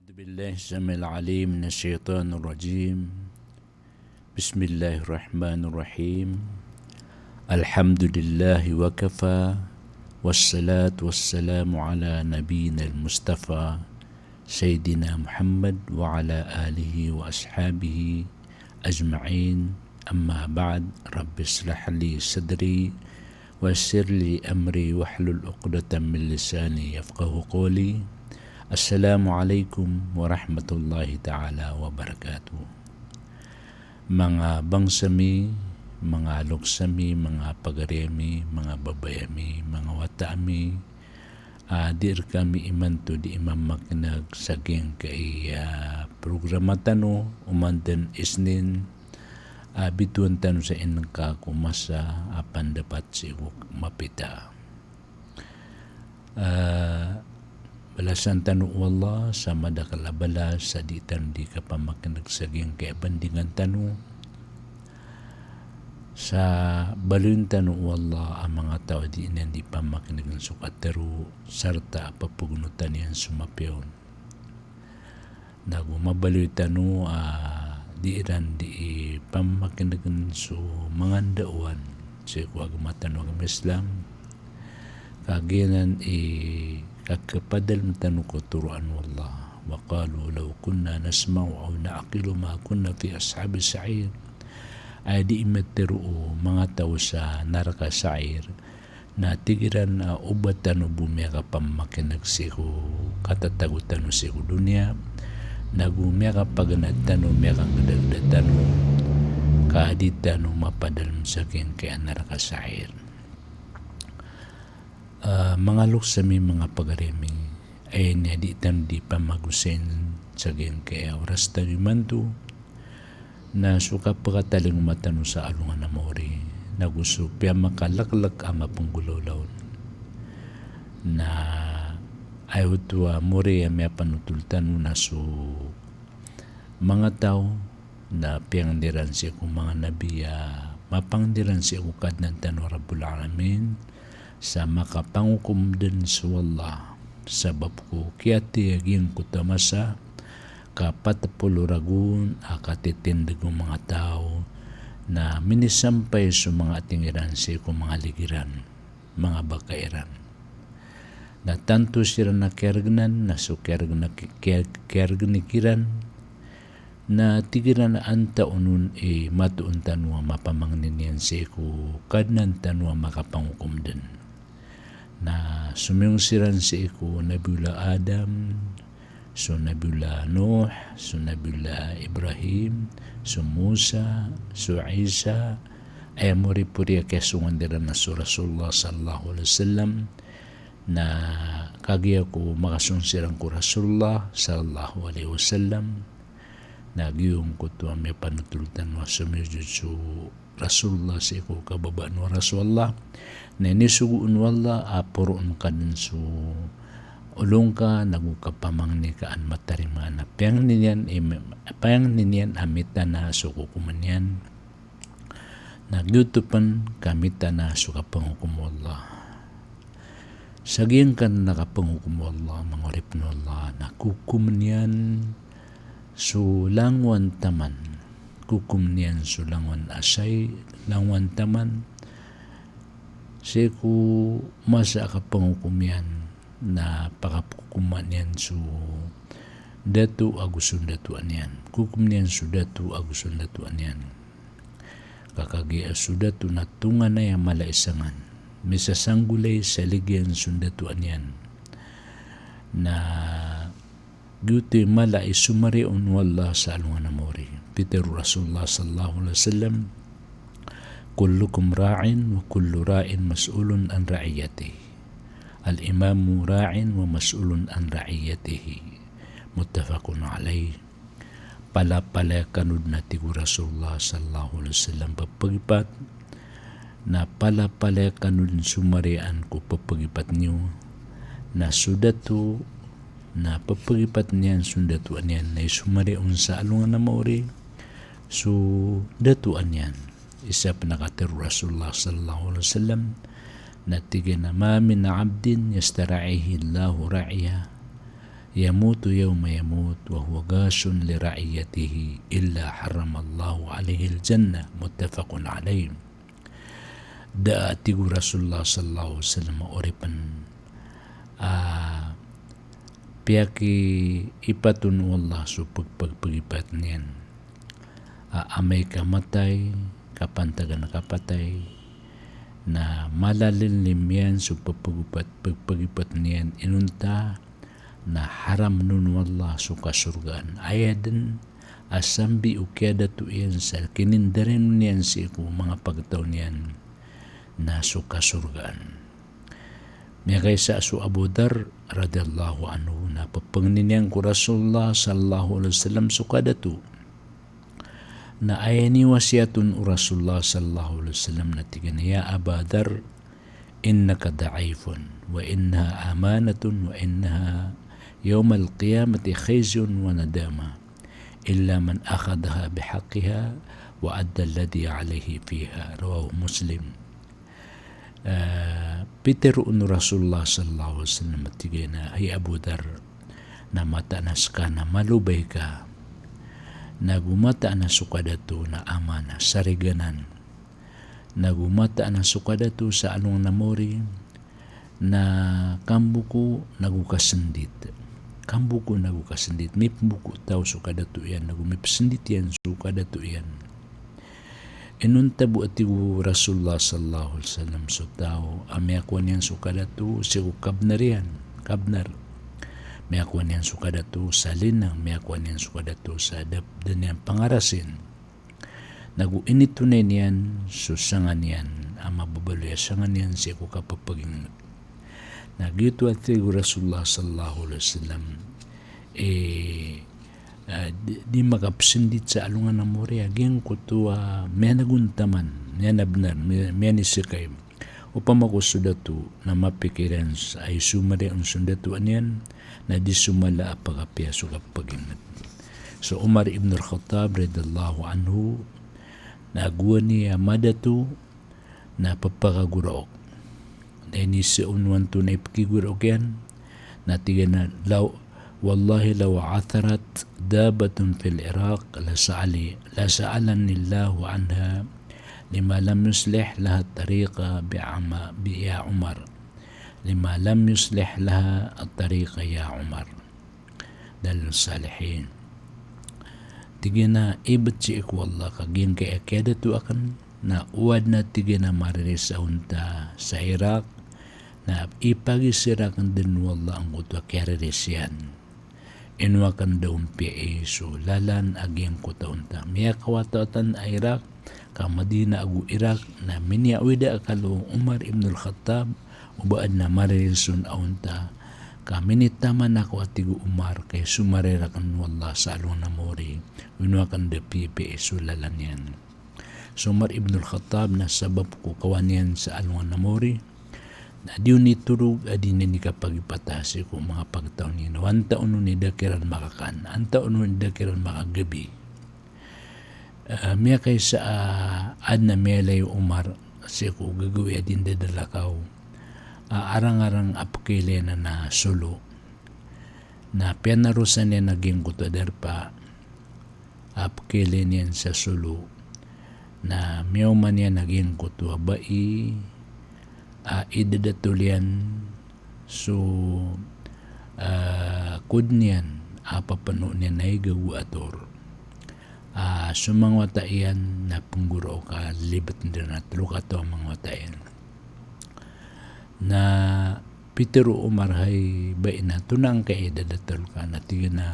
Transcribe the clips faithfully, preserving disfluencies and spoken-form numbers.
أعوذ بالله السميع العليم من الشيطان الرجيم. بسم الله الرحمن الرحيم. الحمد لله وكفى، والصلاة والسلام على نبينا المصطفى سيدنا محمد وعلى آله وأصحابه أجمعين. أما بعد، رب اشرح لي صدري ويسر لي أمري واحلل عقدة من لساني يفقهوا قولي. السلام عليكم ورحمة الله تعالى وبركاته. Manga bangsa mi, manga loks ami, manga pagari ami, manga babay ami, manga wata ami, a di rkami imanto di mamakineg sa giyangkai a programa tano, oman den Isnin, a bitowan tano sa inengka ko masa a pandapat sii ko mapita. A balasan tano o Allah sa madakel a balas sa di tano di kapamakineg sa giyangkai a bandingan tano. Sa baloyin tano o Allah a manga taw a di niyan di pamakinegen so katero, sarta a pepegonotan iyan so mapiya on. Nago mabaloy tano a di iran di pamakinegen so manga ndaowan sii ko agama tano a agama Islam. Kagiya nan i kakepadalem tano ko toroan o Allah. Wa qalu law kunna nasma'u aw na'qilu ma kunna fi ashabis sa'ir. Aya di imetero o manga taw sa naraka Sa'ir, na tig iran a oba tano bo miyakapamakineg sii ko katatago tano sii ko doniya, nago miyakapaganad tano, miyakagedageda tano, ka di tano mapadalem sa giyangkai a naraka Sa'ir. A manga loks ami, manga pagari ami, aya niyan di tano di pamagosayn sa giyangkai a oras tano imanto, na so kapakatalingoma tano sa alongan a maori, nago so piyamaka leklek a mapenggolawla on, na aya oto a maori a miyapanotol tano na so manga taw na piyangni iran sii ko manga nabi a mapangni iran sii ko Kadnan tano a Rabbul Alamin, sa makapangokom den so Allah, sabap ko kiyathay a giyangkoto a masa, ka pat polo ragon a katitindeg o manga taw, na minisampay so manga ating iran sii ko manga lig iran, manga baka iran. Na tanto siran a kiyargnan, na so kiyargna, kiya-, kiyargni kiran, na tig iran a antaa onon i matoon tano a mapamangni niyan sii ko Kadnan tano a makapangokom den. Na somiyong siran sii ko Nabiyullah Adam, so Nabiyullah Nuh, so Nabiyullah Ibrahim, so Musa, so Isa, aya moripori a kiyasongan iran na so Rasulullah sallallahu alaihi wasallam, na kagiya ko makasong siran ko Rasulullah sallallahu alaihi wasallam, na giyangkoto a miyapanotol tano a somiyojod so Rasulullah sii ko kababaan o Rasulullah, na inisogo on o Allah a poroon ka den so olo ngka nago kapamangni ka an matarimaan a piyangni niyan, i, piyangni niyan a mitana so kokoman iyan. Na giyoto pen ka mitana so kapangokom o Allah. Sa giyangkanan a kapangokom o Allah, manga oripen o Allah, na kokomen iyan so langowan taman. Kokomen iyan so langowan asay, langowan taman. Sii ko masa a kapangokom iyan, na pakakokoman iyan so dato ago so ndatoan iyan. Kokomen iyan so dato ago so ndatoan iyan. Ka kagiya so dato na tonganay a mala i sangan, misasanggolay sa lig iyan so ndatoan iyan. Na giyoto i mala i somariya on o Allah sa alongan a maori. Pitero o Rasulullah sallallahu alaihi wasallam, "Kullukum ra'in wa kullu ra'in mas'ulun an ra'iyatihi. Al-imamu ra'in wa mas'ulun an ra'iyatihi." Muttafaqun alaih. Palapalaya kano den, a tig o Rasulullah sallallahu alaihi wasallam, pepegipat, na palapalaya kano den somariyaan ko pepegipat niyo, na so dato na pepegipat niyan so ndatoan iyan, na isomariya on sa alongan a maori so ndatoan iyan. Isa pen a katero o Rasulullah sallallahu alaihi wasallam, na tig iyan a, "Ma min abdin yastar'ihi Allahu ra'iyah, yamutu yawma yamut wa huwa ghashun li ra'iyyatihi illa harramallahu alayhil jannah, muttafaqun alayh. Da a tig o Rasulullah sallallahu alaihi wasallam a oripn a piyakiipat on o Allah so pagpagpagipat niyan a amay ka matay, kapantagan a kapatay, na malalillim iyan so pagpagipat, pagpagipat niyan inonta na haramn on o Allah so kasorgaan. Aya dn a sambi o kiyadato iyan sa kinindarino niyan sii ko manga pagtaw niyan na so kasorgaan. Miyakaisa so Abu Dharr radhiyallahu anhu na pphaangnin iyan ko Rasulullah sallallahu alaihi wasallam so kadato. Na aya iniwasiyat on o Rasulullah sallallahu alaihi wasallam na tig iyan a, "Ya Aba Dharr, innaka da'ifun, wa innaha amanatun, wa innaha yawmal qiyamati khizyun wa nadama, illa man akhadhaha bihaqqiha wa adda alladhi alayhi fiha." Rawahu Muslim. Eh, pitharo on o Rasulullah sallallahu alaihi wasallam a tig iyan a, "Hay Abu Dharr, na mataan a ska na malobay ka, na go mataan a so kadato na amana, sariganan, na go mataan a so kadato sa alongan a mori, na kamboko na go kasndit." Kamboko na go kasndit, mipmboko taw so kadato iyan, na go mipsndit iyan so kadato iyan. Inonta bo, a tig o Rasulullah sallallahu alaihi wasallam, so taw a miyakowa niyan so kadato sii ko kabnar iyan, kabnar. Miyakowa niyan so kadato sa linang, miyakowa niyan so kadato sa da, da niyan pangarasin. Na go initonay niyan so sanga niyan a mababaloy a sanga niyan sii ko kapphagingngt. Na giyoto a tig o Rasulullah sallallahu alaihi wasallam, eh, ah, di, di makapsndit sa alongan a mori a giyangkoto a miyanagontaman, miyanabnar, mi-, miyaniskay. Opama ko so dato na mapikir iyan sa aya somariya on so dato a niyan, na di somala a pagapiya so kapphagingngt. So Umar ibn al-Khattab radhiyallahu anhu, na gowani a madato, na pphakagoraok. Na inisa on o antonaa i pkigoraok iyan, na tig iyan a, "Law, wallahi law 'atharat dabbatun fil Iraq la sa'ali, la sa'alani Allahu anha lima lam yuslih laha tariqa bi ama-, bi ya Umar. Lima lam yuslih laha tariqa ya Umar." Dalailus Salihin. Tig iyan a ibt sii ko Allah ka giyangkaya kiyadato akn na o adn a tig iyan a mariris a onta sa Iraq, na ipagiza rakn dn o Allah angkoto a kiyariris iyan. Ino akn da on piyai so lalan a giyangkoto a onta. Miyakawatawatan a Iraq ka Madinah ago Iraq, na miniyaawida a kalo o Umar ibn al-Khattab o ba adn a mariris on a onta. Ka minitaman ako, a tig o Umar, ka isomari rakn o Allah sa alongan a mori, ino akn da pipiyai so lalan iyan. So Umar ibn al-Khattab na sabap ko kawan iyan sa alongan a mori, na di on itorog a di niyan kapagipata sii ko manga pagtaw niyan. Antaa on i da kiran makakan, antaa on i da kiran makagabi. Ah, miyakaisa a adn a miyalay o Umar sii ko gagawii a di ndadalakaw a arang-arang a pkhailay niyan a solo. Na piyanarosan iyan a giyangkoto a darpa a pkhailay niyan sa solo. Na miyaoma niyan a giyangkoto a bai a idadatol iyan so, ah, kod niyan a papano niyan a ig ago ator. Ah, so manga wata iyan na pnggoraok a libt iran a tlo kataw a manga wata iyan. Na pitharo o Umar, "Hay bai, na antonaa angkai a idadatol ka?" Na tig iyan a,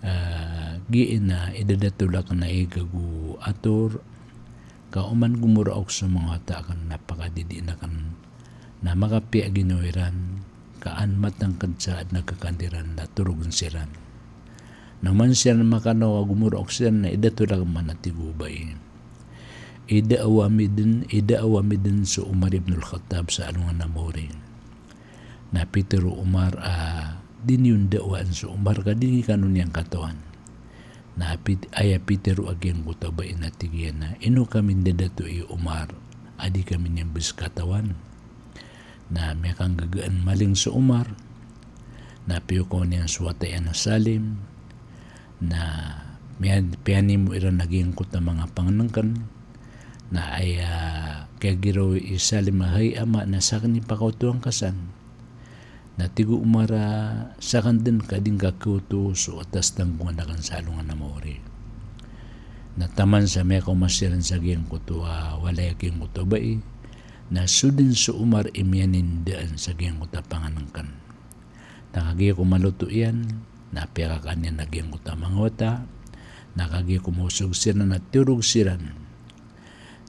ah, "Giya na idadatol akn a ig ago ator, ka oman gomoraok so manga wata akn na pakadidiin akn na makapiya a ginawa iran, ka an matangkd sa adn a khakan iran na torogn siran. Na oman siran makanaw a gomoraok siran na idadatol akn man," a tig o bai. Idaawa ami dn, idaawa ami dn so Umar ibn al-Khattab sa alongan a mori. Na pitharo o Umar a di niyo ndaawaan so Umar ka di kano niyan katawan. Na pit-, aya pitharo a giyangkoto a bai na tig iyan a, "Ino kami ndadatooi, Umar, a di kami niyan bs katawan?" Na miyakanggagaan maling so Umar. Na piyokaw niyan so wata iyan a Salim, na miyan-, piyanimo iran a giyangkoto a manga pangnngkn, na aya kiyagiraw i Salim a, "Hay ama, na sakn i pakaotoan ka san." Na tig o Umar a, "Sakn dn ka di ngka kaoto so atas tanggongan akn sa alongan a maori." Na taman sa miyakaoma siran sa giyangkoto a walay a giyangkoto a bai, na so dn so Umar i miyanindaan sa giyangkoto a pangnngkn. Na kagiya ko maloto iyan, na piyakakan iyan a giyangkoto a manga wata, na kagiya ko maosog siran na tiyorog siran.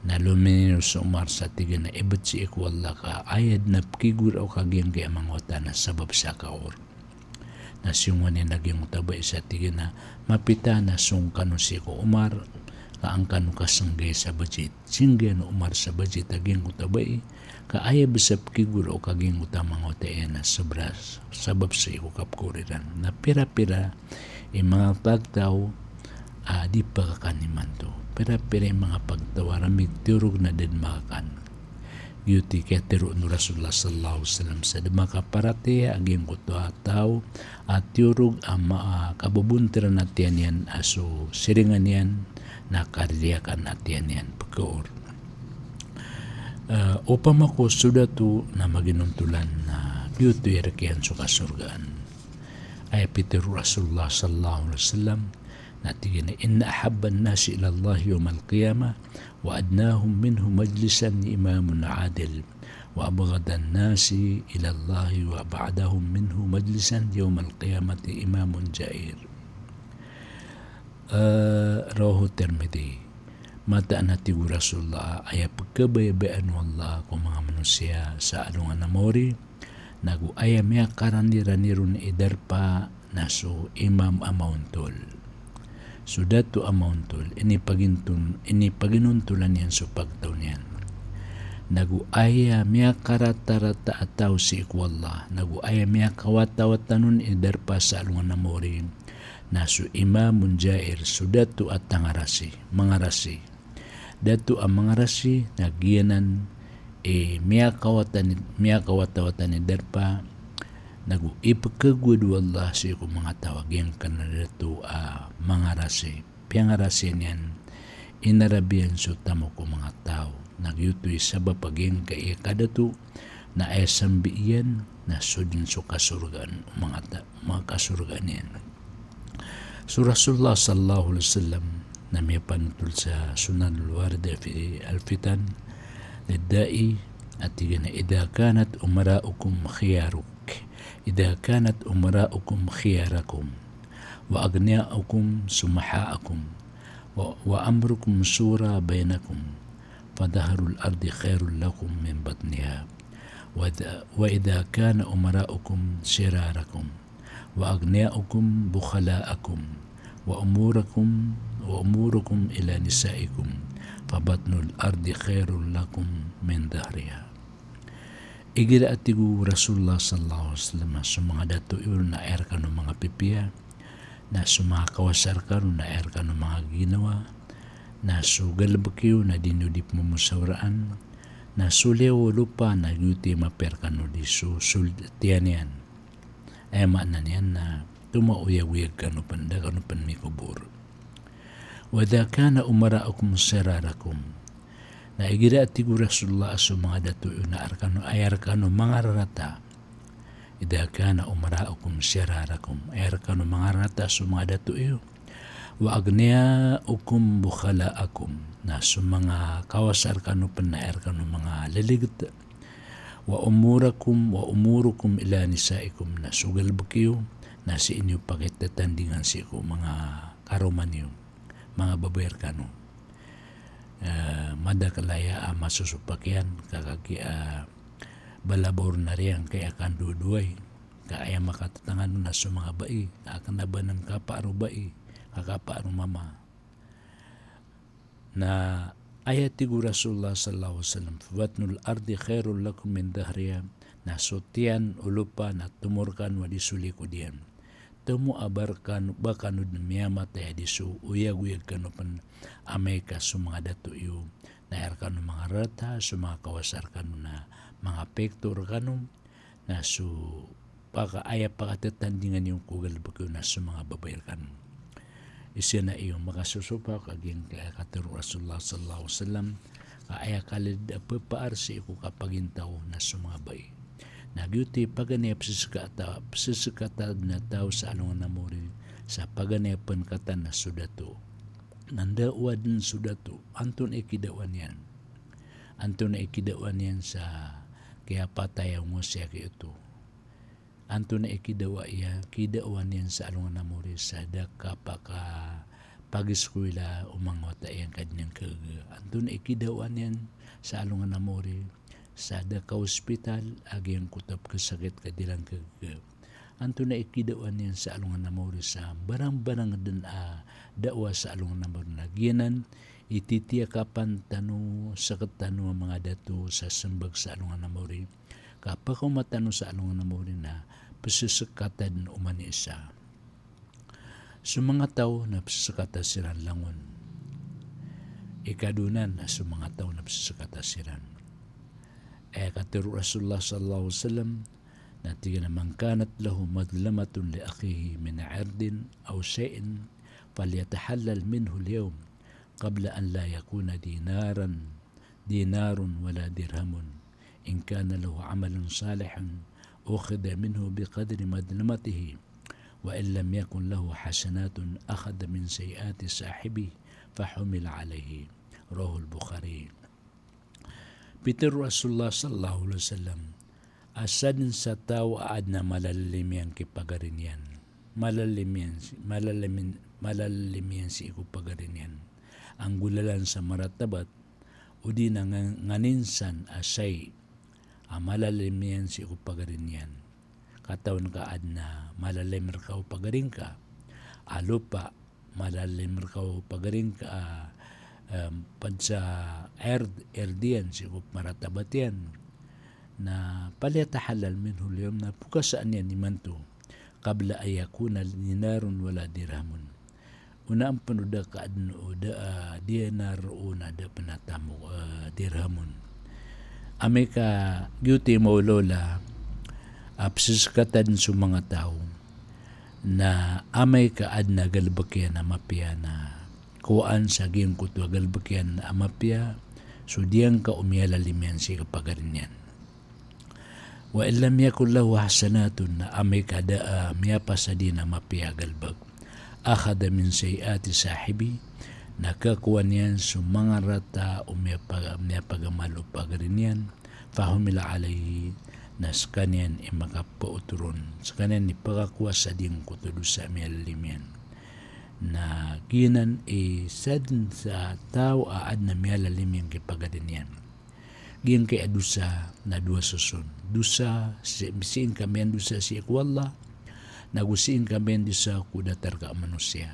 Na lominiyo so Umar sa tig iyan a, "Ibt sii ko Allah ka aya dn a pkigorao ka giyangkaya manga wata na sabap sa kaor." Na siyongan iyan a giyangkoto a bai sa tig iyan a, "Mapita na song kano sii ko Umar, ka an kano kasnggay sa bajit." Singgay o Umar sa bajit a giyangkoto a bai, ka aya bs a pkigorao ka giyangkoto a manga wata iyan na sabra-, sabap sii ko kapkaor iran. Na pira-pira i manga pagtaw a di pakakan imanto. Pira-pira i manga pagtaw a ramig tiyorog na da dn makakan. Giyoto i kiyatero o Rasulullah sallallahu alaihi wasallam sa da makaparatiyaya a giyangkoto a taw a tiyorog a ma-, a kabobonteran a tiyan iyan a so siringan iyan na kaririyakan a tiyan iyan pkaor. Eh, opama ko so dato na maginontolan na giyoto i rk iyan so kasorgaan. Aya pitero o Rasulullah sallallahu alaihi wasallam, na tig iyan a, "Inna ahabban nasi ila Allah yawmal qiyamah wa adnahum minhu majlisan imamun adil, wa abghadan nasi ila Allah wa ab'adahum minhu majlisan yawmal qiyamati imamun ja'ir." Eh, rawahu Tirmidhi. Mataan a tig o Rasulullah, aya pkhabayabayaan o Allah ko manga manosiya sa alongan a maori, nago aya miyakaranirani ron i darpa na so imam a maontol. So dato a maontol, inipaginton-, inipaginontolan iyan so pagtaw niyan. Nago aya miyakaratarata a taw sii ko Allah, nago aya miyakawatawata on i darpa sa alongan a maori, na so imamun ja'ir, so dato a tangarasi, mangarasi. Dato a mangarasi, na giyanan i miyakawatan-, miyakawatawatan i darpa, nago ipkhagowad o Allah sii ko manga taw a giyangkanan a dato a mangarasi. Piyangarasi niyan, inarabiyan so tamok o manga taw. Na giyoto i sabap a giyangkaya kadato, na aya sambi iyan, na so dn so kasorgaan o manga ta-, manga kasorgaan iyan. So Rasulullah sallallahu alaihi wasallam na miyapanotol sa Sunan al-Warida fi al-Fitan lid-Da'i a tig iyan a, "Idha kanat umara'ukum khiyaruk, idha kanat umara'ukum khiyarakum, wa aghniya'ukum sumaha'akum, wa, wa amrukum shura bainakum, fa dhahrul ardi khairul lakum min batniha. Wa idha, wa idha kana umara'ukum shirarakum, wa aghniya'ukum bukhala'akum, wa umurakum, wa umurukum ila nisa'ikum, fa batnul ardi khairul lakum min dhahriha." Igira a tig o Rasulullah sallallahu alaihi wasallam, so manga dato iyo na aya rkano manga pipiya, na so manga kawasa rkano na aya rkano manga ginawa, na so galbk iyo na di niyo di pmomosawaraan, na so liyawaw o lopa na giyoto i mapiya rkano di so sold tiyan iyan. Aya maana niyan na tomo a oyagoyag kano pn, da kano pn mikobor. Wa idha kana umara'ukum shirarakum. Na igira a tig o Rasulullah a so manga dato iyo na aya rkano, aya rkano mangararata. Idha kana umara'ukum shirarakum. Aya rkano mangararata so manga dato iyo. Wa aghniya'ukum bukhala'akum. Na so manga kawasa rkano pn na aya rkano manga liligt. Wa umurakum, wa umurukum ila nisa'ikum, na so galbk iyo na sii niyo pakitatandingan sii ko manga karoma niyo, manga babay rkano. Eh, madakl aya a masosopak iyan, ka kagiya, ah, balabaw ron a riyangkai a kandowadowa i, ka aya makatatangan on na so manga bai, ka kna ba nan kaparo bai, ka kaparo mama. Na aya tig o Rasulullah sallallahu alaihi wasallam, "Fa batnul ardi khairul lakum min dhahriha," na so tiyan o lopa na tomo rkano a di so likod iyan. Tomo a ba rkano, ba kano dn miyamatay a di so oyagoyag kano pn amay ka so manga dato iyo na aya rkano mangararata, so manga kawasa rkano na manga pekto rkano, na so paka-, aya pakatatandingan iyo ko galbk iyo na so manga babay rkano. Isa na iyo makasosopak a giyangkai a katharo o Rasulullah sallallahu alaihi wasallam, ka aya kalid a phapaar sii ko kapagintaw na so manga bai. Na giyoto i paganay a pzskata-, pzskatad na taw sa alongan a mori sa paganay a pn katan na so dato. Na ndao a dn so dato, antonaa i kidawaan iyan? Antonaa i kidawaan iyan sa kiyapatay a ongos iyan giyoto? Antonaa i kidawa iyan, kidawaan iyan sa alongan a mori sa da kapakapagiskuwila o manga wata iyan ka dn iyan khagaga? Antonaa i kidawaan iyan sa alongan a mori sa da kaospital a giyangkoto a pkhasakit ka di ran khagaga? Antonaa i kidawaan iyan sa alongan a mori sa barang-barang dn a dawa sa alongan a mori? Na giyanan i titiyakapan tano, sktano a manga dato sa smbag sa alongan a mori, ka pakaoma tano sa alongan a mori na pzskatad o mani isa. So manga taw na pzskata siran langon. Ikadowa nan a so manga taw na pzskata siran. Aya katharo o Rasulullah sallallahu alaihi wasallam, na tig iyan a, "Man kanat lahu madlamatun li akhihi min irdin aw shay'in, falyatahallal minhu al-yawm, qabla an la yakuna dinaran, dinarun wala dirhamun. In kana lahu amalun salihun, ukhidha minhu biqadri madlamatihi, wa in lam yakun lahu hasanatun, akhadha min sayyiati sahibihi, fahumila alayhi." Rawahul Bukhari. Pitharo o Rasulullah sallallahu alaihi wasallam, a sadn sa taw a adn a malalim iyan ki pagari niyan. Malalim iyan, malalim, malalim iyan sii ko pagari niyan. Anggolalan sa maratabat, odi na nga-, nganin san a shay a malalim iyan sii ko pagari niyan. Katawan ka adn a malalim rka o pagari ngka a lopa, malalim rka o pagari ngka a, em, pd sa erd, erd iyan sii ko maratabat iyan. Na falyatahallal minhu al-yawm, na pokasaan iyan imanto. Qabla an yakuna dinarun wala dirhamun. Onaan pn o da ka adn o da a dinar, o na da pn a tamok a dirhamun. Amay ka giyoto i maolaola a pzskatad so manga taw, na amay ka adn a galbk iyan a mapiya na kowaan sa giyangkoto a galbk iyan a mapiya so diyangka o miyalalim iyan sii ko pagari niyan. Wa in lam yakun lahu hasanatun, na amay ka da a miyapasad iyan a mapiya a galbk, akhadha min sayyiati sahibihi, na kakowa niyan so manga rata o miyapa-, miyapagamal o pagari niyan, fahumila alayhi, na skaniyan i makapaotoron, skaniyan i pakakowa sa diyangkoto a dosa a miyalalim iyan. Na giyanan i sadn sa taw a adn a miyalalim iyan ki pagari niyan. Giyangkai a dosa na dowa soson. Dosa, si-, sii ngka miyandosa sii ko Allah, nago sii ngka miyandosa ko datar ka manosiya.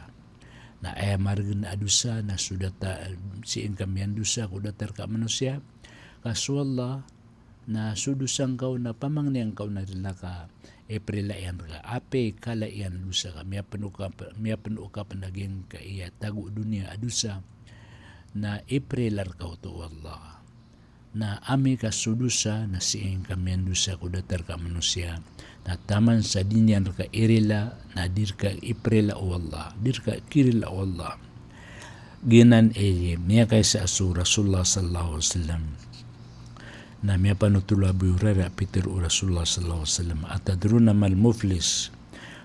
Na aya margn a dosa na so data-, sii ngka miyandosa ko datar ka manosiya, ka so Allah na so dosa ngka on na pamangni ngka on na rila ka iprila iyan rka. Apiya i kala iyan a dosa ka miyapno ka p-, miyapno ka pn a giyangkai a tago doniya a dosa, na iprila rka oto o Allah. Na amay ka so dosa na sii ngka miyandosa ko datar ka manosiya, na taman sa di niyan rka irila, na di rka iprila o Allah, di rka kirila o Allah. Giyanan i miyakaisa a so Rasulullah sallallahu alaihi wasallam. Na miyapanotol o Abu Hurairah, pitharo o Rasulullah sallallahu alaihi wasallam, "Atadruna mal muflis?"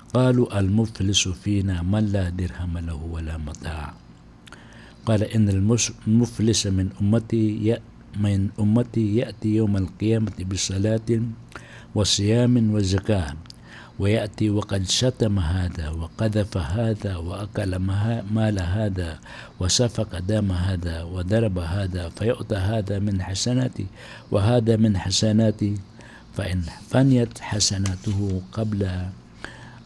Qalu, "Al muflisu fina man la dirhama lahu wa la mata'." Qala, "Innal mus-, muflisa min ummati ya-, min ummati ya'ti yawmal qiyamati bi salatin wa siyamin wa zakah, wa ya'ti wa qad shatama hadha, wa qadhafa hadha, wa akala maha-, mala hadha, wa safaka dama hadha, wa daraba hadha, fa yu'ta hadha min hasanati, wa hadha min hasanati, fa in faniyat hasanatuhu qabla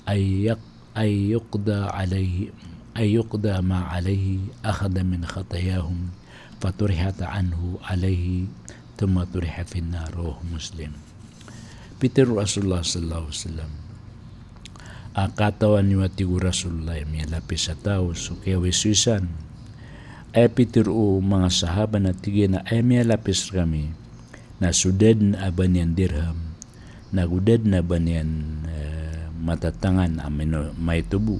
an yaq-, an yuqda alayhi, an yuqda ma alayhi, akhadha min khatayahum, fa turihat anhu alayhi, thumma turiha fin nar." Rawahu Muslim. Pitharo o Rasulullah sallallahu alaihi wasallam a katawan iyo a tig o Rasulullah a miyalapis a taw so kiyawisowisan. Aya pitharo o manga sahaba na tig iyan a aya miyalapis rkami na so da dn a ba niyan dirham, nago da dn a ba niyan, e, matatangan a mino-, maito bo.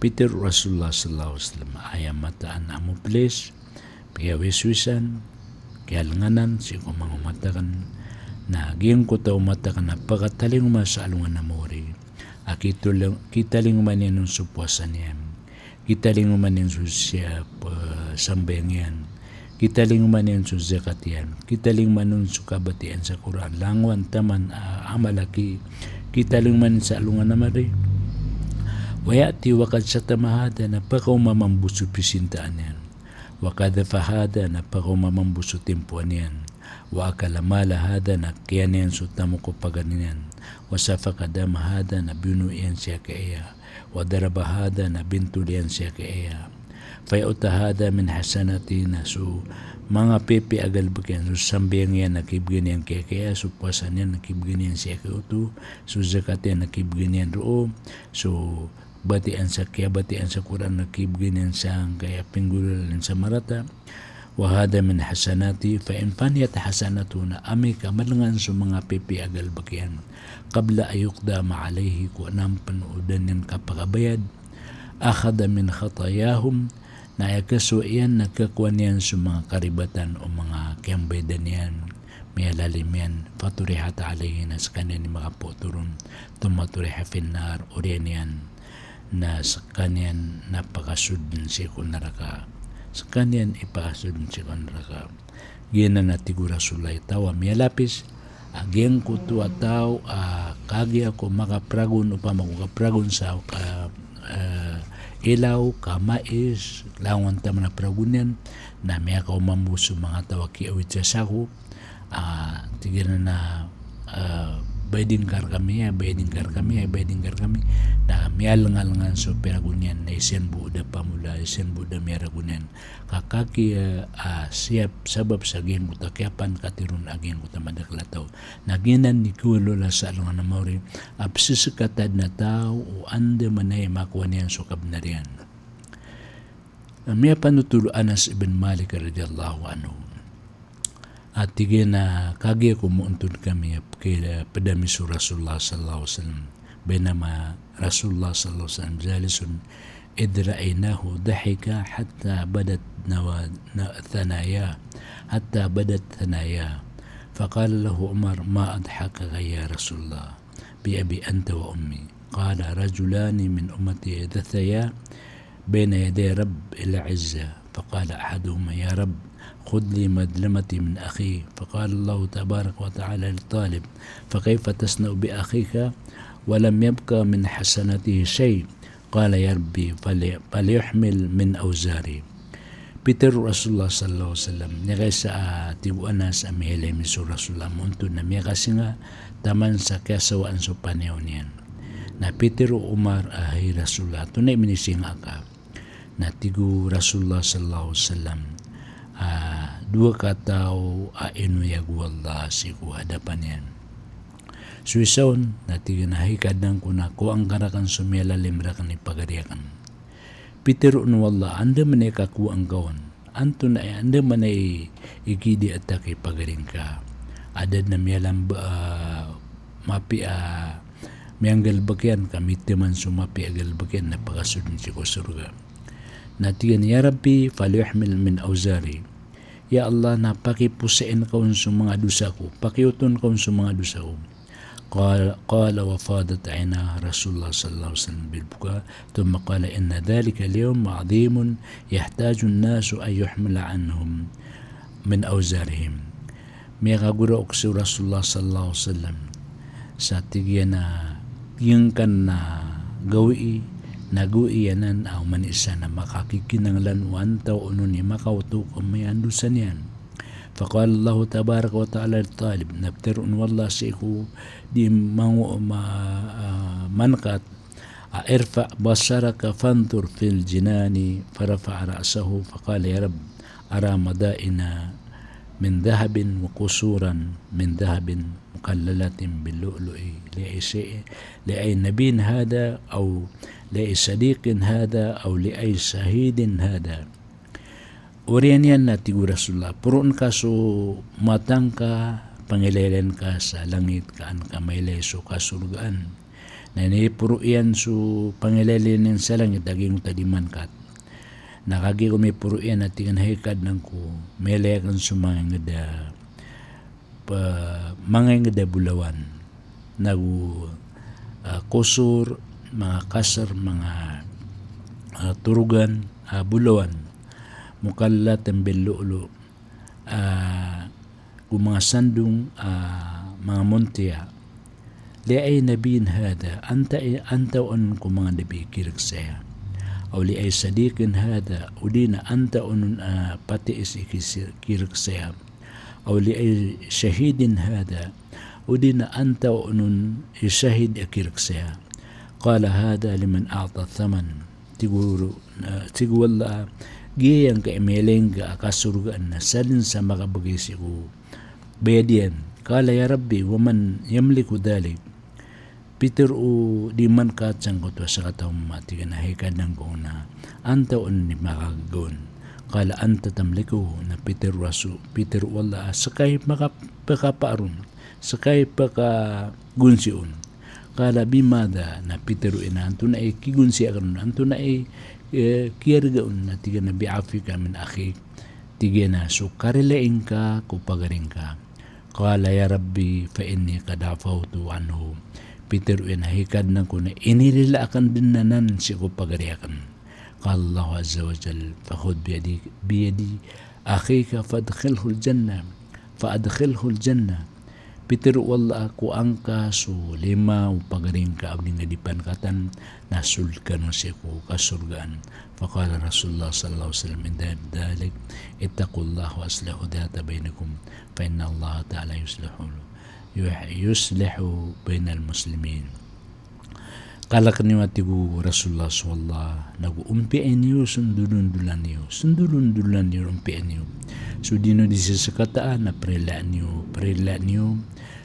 Pitharo o Rasulullah sallallahu alaihi wasallam, aya mataan a moplis, piyawiswisan, kiyalenganan sii ko manga omat aken, na giyangkoto a omat aken a pakatalingoma sa alongan a maori a kitol-, kitalingoma niyan on so powasa niyan, kitalingoma niyan so siyap, eh, sambayang iyan, kitalingoma niyan so zakat iyan, kitalingoma niyan so kabatiya iyan sa Qur'an, langowan, taman, ah, amal a ki-, kitalingoma niyan sa alongan a maori. Wa ya'ti wa qad shatama hadha, na pakaoma mambo so pisintaan iyan. Wa qadhafa hadha, na pakaoma mambo so timpoan iyan. Wa akala mala hadha, na kiyan iyan so tamok o paganay niyan. Wa safaka dama hadha, na biyono iyan sii ko aya. Wa daraba hadha, na bintol iyan sii ko aya. Fa yu'ta hadha min hasanatihi, na so manga pipiya a galebek iyan, so sambayang iyan na kibegay niyan sii ko aya, so powasa niyan na kibegay niyan sii ko oto, so zakat iyan na kibegay niyan roo, so batiya iyan sa, kiyabatiya iyan sa Qur'an na kibegay niyan sangkaya pinggolalan sa marata. Wa hadha min hasanatihi, fa in faniyat hasanatuhu, na amay ka malengan so manga pipiya a galebek iyan, qabla an yuqda ma alayhi, ko ana pen o da niyan kapakabayad, akhadha min khatayahum, na aya kasowa iyan na kakowa niyan so manga karibatan o manga kiyambayadan iyan, miyalalim iyan, faturihat alayhi, na sekaniyan i makapotoron, thumma turiha fin nar, oriyan iyan na sekaniyan na pakasold sii ko naraka. Sekaniyan i pakasold sii ko naraka. Giyanan a tig o Rasulullah i taw a miyalapis, a giyangkoto a taw a kagiya ko makapragon, opama ko kapragon sa, ah, eh, ilaw, kamais, langowan taman a pragon iyan, na miyakaoma mambo so manga taw a kiyaawid sa sako, ah, tig iran a, ah, bayadi ngka rekami, ah, bayadi ngka rekami, ah, bayadi ngka rekami. Na miyalengalengan so piragon iyan, na isa iyan bo da pamola, isa iyan bo da miyaragon iyan. Ka kagiya, ah, siyap sabap sa giyangkoto a kiyapankatharo on a giyangkoto a madakel a taw. Na giyanan i kowalowala sa alongan a maori a pesesekatad na taw o andamanaya i makowa niyan so kabenar iyan. Na miyapanothol o Anas ibn Malik radhiyallahu anhu a tig iyan a kagiya ko moontod kami a peki-, ped ami so Rasulullah sallallahu alaihi wasallam. Bainama Rasulullah sallallahu alaihi wasallam jalisun idh ra'ainahu dhahika hatta badat nawa-, na-, thanaya, hatta badat thanaya. Faqala lahu Umar, "Ma adhakaka ya Rasulullah?" "Bi abi anta wa ummi." Qala, "Rajulani min ummati dhathaya baina yaday Rabbil Izzah." Faqala ahaduhuma, "Ya Rabb, khudh li madlamati min akhi." Faqala Allahu tabaraka wa ta'ala lit-talib, "Fakayfa tasna'u bi akhika wa lam yabqa min hasanatihi shay'?" Qala, "Ya Rabbi, fali-, falyuhmil min awzari." Pitharo o Rasulullah sallallahu alaihi wasallam, miyakaisa a tig o Anas a miyailay mi so Rasulullah a moontod na miyakasinga taman sa kiyasawaan so panayaw niyan. Na pitharo o Umar a, "Hay Rasulullah, antonaa i minisinga ka?" Na tig o Rasulullah sallallahu alaihi wasallam, ah, dowa kataw a inoyag o Allah sii ko hadapan iyan. So isa on, na tig iyan a, "Hay Kadnan ko, na kowaa ngka raken so miyalalim raken i pagari aken." Pitharo o Allah, "Andamanaya i kakowaa ngka on? Antonaa i, andamanaya i, i kidiya ta ki pagari ngka?" Adn a miyalamba, ah, mapiya a miyanggalbk iyan ka mitaman so mapiya a galbk iyan na pakasold sii ko sorga. Na tig iyan, "Ya Rabbi, falyuhmil min awzari." Ya Allah, na pakiposain ka on so manga dosa ko, pakioton ka on so manga dosa ko. Qal-, qala wa fadat ayna Rasulullah sallallahu alaihi wasallam bil buka, thumma qala, "Inna dhalika al-yawma adhimun yahtaju an-nasu an yuhmala anhum min awzarihim." Miyakagoraok so Rasulullah sallallahu alaihi wasallam sa tig iyan a giyangkanan a gawii, na gawii anan a oman i isa na makakikinanglan o antawaa on i makaoto ko manga dosa niyan. Faqala Allahu tabaraka wa ta'ala lit-talib, na pitharo o Allah sii ko di mango-, ma-, ah, mankat, a, "Irfa' basaraka fanzur fil jinani." Farafa'a ra'sahu faqala, "Ya Rabb, ara madaina min dhahabin wa qusuran min dhahabin mukallalatin bil lu'lu'i, li ayyi shay-, li ayyi nabiyyin hadha, aw li ayyi sadiqin hadha, aw li ayyi shahidin hadha." Oriyan iyan na tig o Rasulullah, poroon ka so mata ngka, pangilailayin ka sa langit ka an ka mailay so kasorgaan. Na iniporo iyan so pangilaylay niyan sa langit a giyangkoto a di mankat. Na kagiya ko miporo iyan a tig iyan a hay Kadnan ko, mailay akn so manga ingd a pa-, manga ingd a bolawan, nago, ah, qusur, manga qasr, manga, ah, torogan, ah, bolawan, muqallatan bil lu'lu', ah, go manga sandong, ah, manga montiya. Li ayyi nabiyyin hadha, antaa, antaa on ko manga nabi i kireksa aya. Aw li ayyi sadiqin hadha, odi na antaa on, ah, patis i kisi-, kireksa aya. Aw li ayyi shahidin hadha, odi na antaa on i shahid a kireksa aya. Qala hadha liman a'ta thaman. Tig o, ah, tig o Allah, giyangkai a mailay ngka a kasorgaan na sadn sa makabgay sii ko bayad iyan. Qala ya Rabbi, wa man yamliku dhalik? Pitharo o di mankat sangkoto a sakataw a mama, tig iyan a hay Kadnan ko, na antaa on i makagaga on? Qala anta tamlikuhu, na pitharo o Rasul, pitharo o Allah a ska i maka-, pkapakay ron, ska i pkagonsi on. Qala bimadha, na pitharo iyan a antonaa i kigonsi akn on, antonaa i, eh, kiyarga on, na tig iyan a bi'afwika min akhik, tig iyan a so karilai ngka ko pagari ngka. Qala ya Rabbi fa inni qad afawtu anhu. Pitharo iyan a hay Kadnan ko na inirila akn dn anan sii ko pagari akn. Qala Allahu azza wa jalla, fa khudh biyadi, biyadi akhika fa adkhilhul jannah, fa adkhilhul jannah. Pitharo o Allah a ko angka so lima o pagari ngka a odi nga di pankatan, na sold kano sii ko kasorgaan. Faqala Rasulullah sallallahu alaihi wasallam inda dhalik, ittaqullaha wa aslihu dhata bainikum, fa inna Allah ta'ala yuslihu, yuh-, yuslihu bainal muslimin. Kalkn iyo, a tig o Rasulullah sallallahu, nago ompiyai niyo so ndolondolan iyo, so ndolondolan iyo ompiyai niyo. So di niyo di sisakataan na prilai niyo, prilai niyo.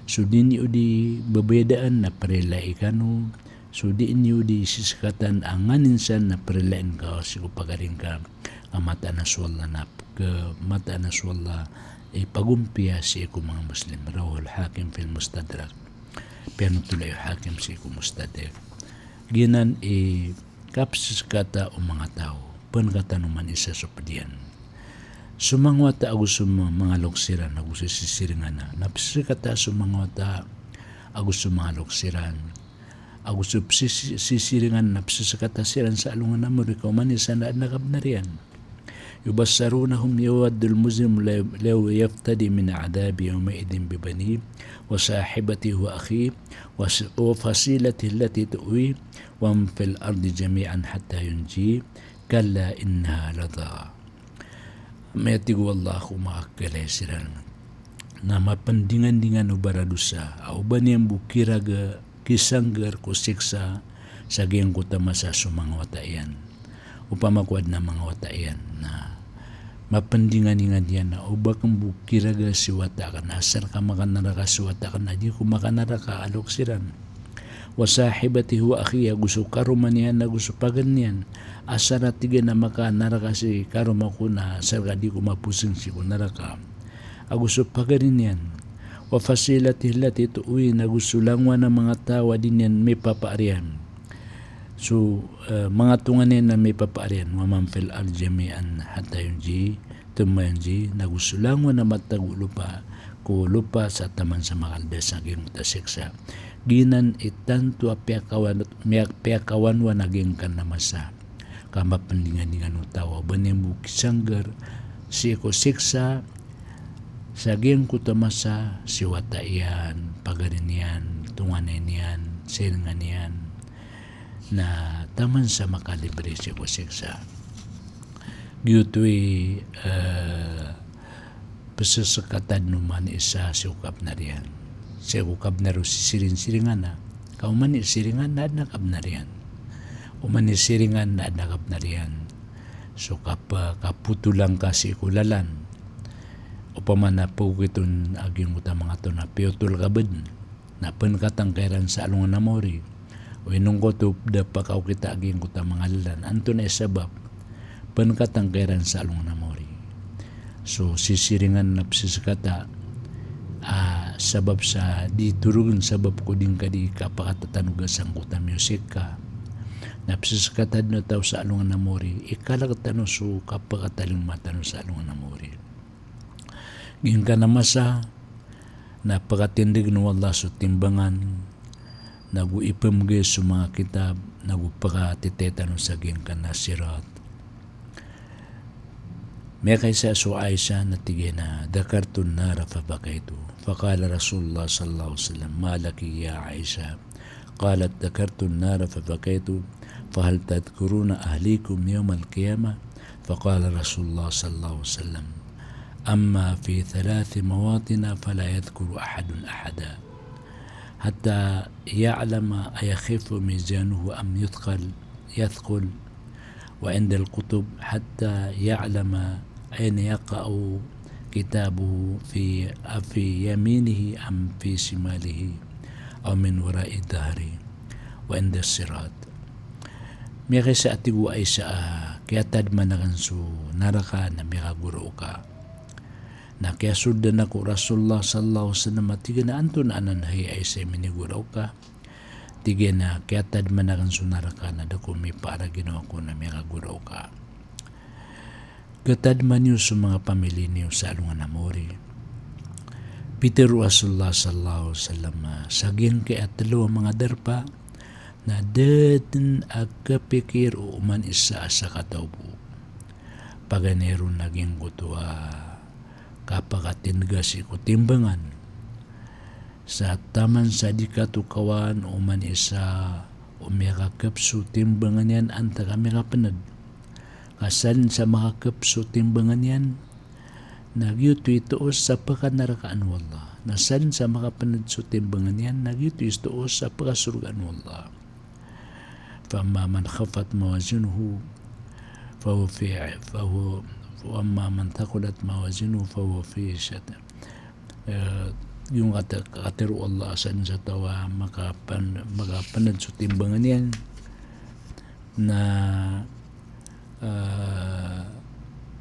So di niyo di babayadaan na prilai kano. So di niyo di sisakatan a nganin san na prilai ngka sii ko pagari ngka. Ka mataan a so Allah na, ka mataan a so Allah i pagompiya sii ko manga Muslim. Rawahul Hakim fil Mustadrak. Piyanothol o Hakim sii ko Mustadrak. Giyanan i kapsisakata o manga taw, pn katan oman isa so pd iyan. So manga wata ago so ma-, manga loks iran ago so sisiringan a, na psisakata so manga wata ago so manga loks iran ago so psisi-, sisiringan na psisakata siran sa alongan a mori ka oman isa na adn a kabnar iyan. Yubassirunahum yawaddul mujrimu law, law yaftadi min adhabi yawma'idhin bibanihi wa sahibatihi wa akhihi wa s-, wa fasilatihi allati tu'wihi wa man fil ardi jami'an hatta yunjihi, kalla innaha ladha. Aya tig o Allah ko makakalay siran na mapndingandingan o baradosa a o ba niyan bo kiraga, kisanggar ko siksa sa giyangkoto a masa so manga wata iyan. Opama ko adn a manga wata iyan na mapndingandingan iyan a o ba kn bo kiraga si wata akn, asar ka makanaraka si wata akn a di ko makanaraka a loks iran. Wa sahibatihi wa akhihi, ago so karoma niyan ago so pagari niyan. Asar a tig iyan a makanaraka si karoma ko na asar ka di ko maposing sii ko naraka. Ago so pagari niyan. Wa fasilatihi allati tu'wihi, ago so langowan a manga taw a di niyan mipapaariyan. So, eh, manga tonganay na mipapaariyan. Wa man fil ardi jami'an hatta yunjihi, thumma yunjihi, nago so langowan a matago o lopa, ko lopa sa taman sa makaldas sa giyangkoto a siksa. Giyanan i tanto a piyakawan-, miyak-, piyakawanwan a giyangkanan a masa. Ka mapndingandingan o taw a o ba niyan bo kisanggar sii ko siksa sa giyangkoto a masa, si wata iyan, pagari niyan, tonganay niyan, siringan iyan, na taman sa makalibre sii ko siksa. Giyoto i, eh, psisakatan o oman isa sii ko kabnar iyan. Sii ko kabnar o sisiring-siringan a. Ka oman i siringan na adn a kabnar iyan. Oman i siringan na adn a kabnar iyan. So kap-, kapotolan ka sii ko lalan. Opama na pagokit on a giyangkoto a manga taw na piyotol ka bn. Na pnkatan ka iran sa alongan a mori. O inongkoto da pakaokita a giyangkoto a manga lalan. Antonaa i sabap? Pnkatan ka iran sa alongan a mori. So sisiringan na psisakata a sabap sa di torogen sabap ko di ngka di kapakatatanog a sangkoto a music ka. Na pzeskata dn o taw sa alongan a mori, ikalek tano so kapakatalingoma tano sa alongan a mori. Giyangkanan a masa na pekatindegen o Allah so timbangan, nago ipemegay so manga kitab, nago pekatitay tano sa giyangkanan a sirat. Miyakaisa so Aisha na tig iyan a, "Dhakartu an-nara fabakaytu." Faqala Rasulullah sallallahu alaihi wasallam, "Ma laki ya Aisha?" Qalat, "Dhakartu an-nara fabakaytu. Fahal tadhkuruna ahlikum yawmal qiyamah?" Faqala Rasulullah sallallahu alaihi wasallam, "Amma fi thalathi mawatina fala yadhkuru ahadun ahada, hatta ya'lama ayakhifu mizanuhu am yuthqal, yathqul, wa indal kutub, hatta ya'lama ayna yaqa'u kitabuhu, fi, afi yaminihi am fi shimalihi, aw min wara'i dhahrihi, wa indas sirat." Miyakaisa a tig o Aisha a kiyatadman aken so naraka na miyakagoraok ka. Na kiyasoldan ako o Rasulullah sallallahu alaihi wasallam a tig iyan a, "Antonaa anan hay Aisha i minigoraok ka?" Tig iyan a kiyatadman aken so naraka na da ko mipaar a ginawa ko na miyakagoraok ka. Katadman iyo so manga pamili niyo sa alongan a mori. Pitharo o Rasulullah sallallahu alaihi wasallam a sa giyangkai a telo a manga darpa na da den a kapikir o oman i isa a sakataw bo. Paganay ron na giyangkoto a kapakatindega sii ko timbangan. Sa taman sa di katokawan o oman i isa o miyakakep so timbangan iyan antaa ka miyakapened. Ka salin sa makakep so timbangan iyan, na giyoto i toos sa pekanarakaan o Allah. Na salin sa makapened so timbangan iyan, na giyoto i toos sa pekasorgaan o Allah. Fa amma man khaffat mawazinuhu fahuwa fi, fahuwa, wa amma man thaqulat mawazinuhu fahuwa fi 'ishatin. Eh, giyoto a katharo o Allah, salin sa taw a makapen-, makapened so timbangan iyan, na, ah,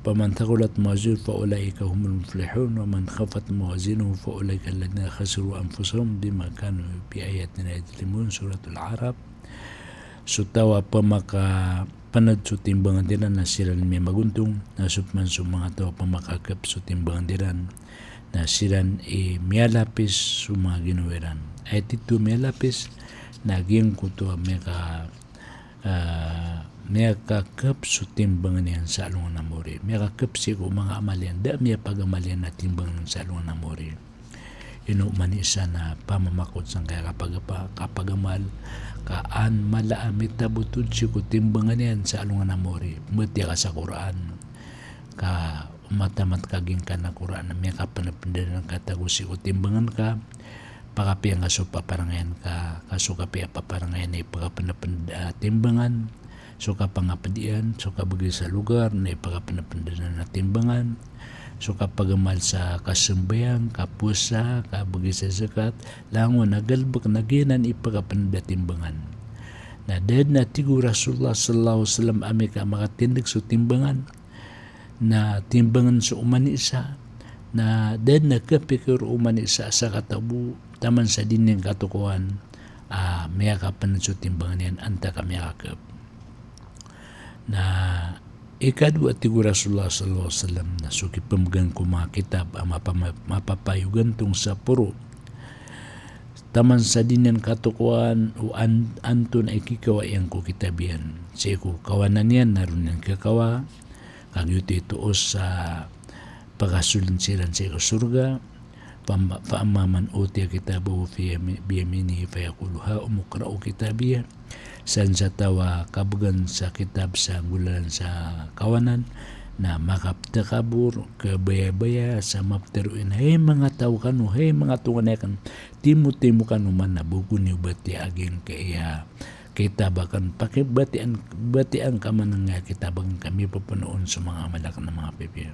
faman thaqulat mawazinuhu fa ulaika humul muflihun, wa man khaffat mawazinuhu fa ulaika alladhina khasiru anfusahum bima kanu bi ayatina yadhlimun, Suratul A'raf. So taw a pamakapened so timbangan iran na siran i miyamagontong, na so peman so manga taw a pamakakep so timbangan iran na siran i miyalapis so manga ginawa iran. Aya titho miyalapis na giyangkoto a miyaka ah, miyakakep so timbangan iyan sa alongan a mori. Miyakakep sii ko manga amal iyan, da miyapagamal iyan a timbangan sa alongan a mori. Ino man i isa na pamamakot sangkaya kapagapa-, kapagamal, ka an mala a mitabotod sii ko timbangan iyan sa alongan a mori. Matiya ka sa Qur'an. Ka omatamat ka giyangkanan a Qur'an a miyakapenedpened anan ka tago sii ko timbangan ka, pakapiya nga so paparangayan ka, ka so kapiya paparangayan na ipakapenedpened a timbangan, so kapangaped iyan, so kabegay sa lugar na ipakapenedpened anan a timbangan, so kapagamal sa kasambayang, kapowasa, kabegay sa zakat, langon a galebek na giyanan ipakapened a timbangan. Na da den a tig o Rasulullah sallallahu alaihi wasallam a miyakamakatindeg so timbangan, na timbangan so oman i isa, na da den a kapikir o oman i isa a sakataw bo, taman sa di niyan katokawan a miyakapened so timbangan iyan antaa ka miyakakep. Na ikadowa, tig o Rasulullah sallallahu alaihi wasallam, na so kipemegang ko manga kitab a mapa-, mapapayogantong sa poro, taman sa di niyan katokawan o an-, antonaa i kikawa iyan ko kitab iyan. Sii ko kawanan iyan na roo niyan kekawa, ka giyoto i toos sa pakasold siran sii ko sorga. Fa amma, fa amma man utiya kitabahu fi yami-, biyaminihi fayaqulu ha'umu iqra'u kitabiyah. Salin sa taw a kabegan sa kitab sa nggolalan sa kawanan, na makaptakabor, kabayabaya, sa maptero iyan, "Hay manga taw kano, hay manga tonganay aken, timotimo kano man a ba ko niyo batiya a giyangkaya kitab aken, pakibatiyaan, batiyaan ka man angkaya kitab aken ka mipepenaon so manga amal aken a manga pipiya."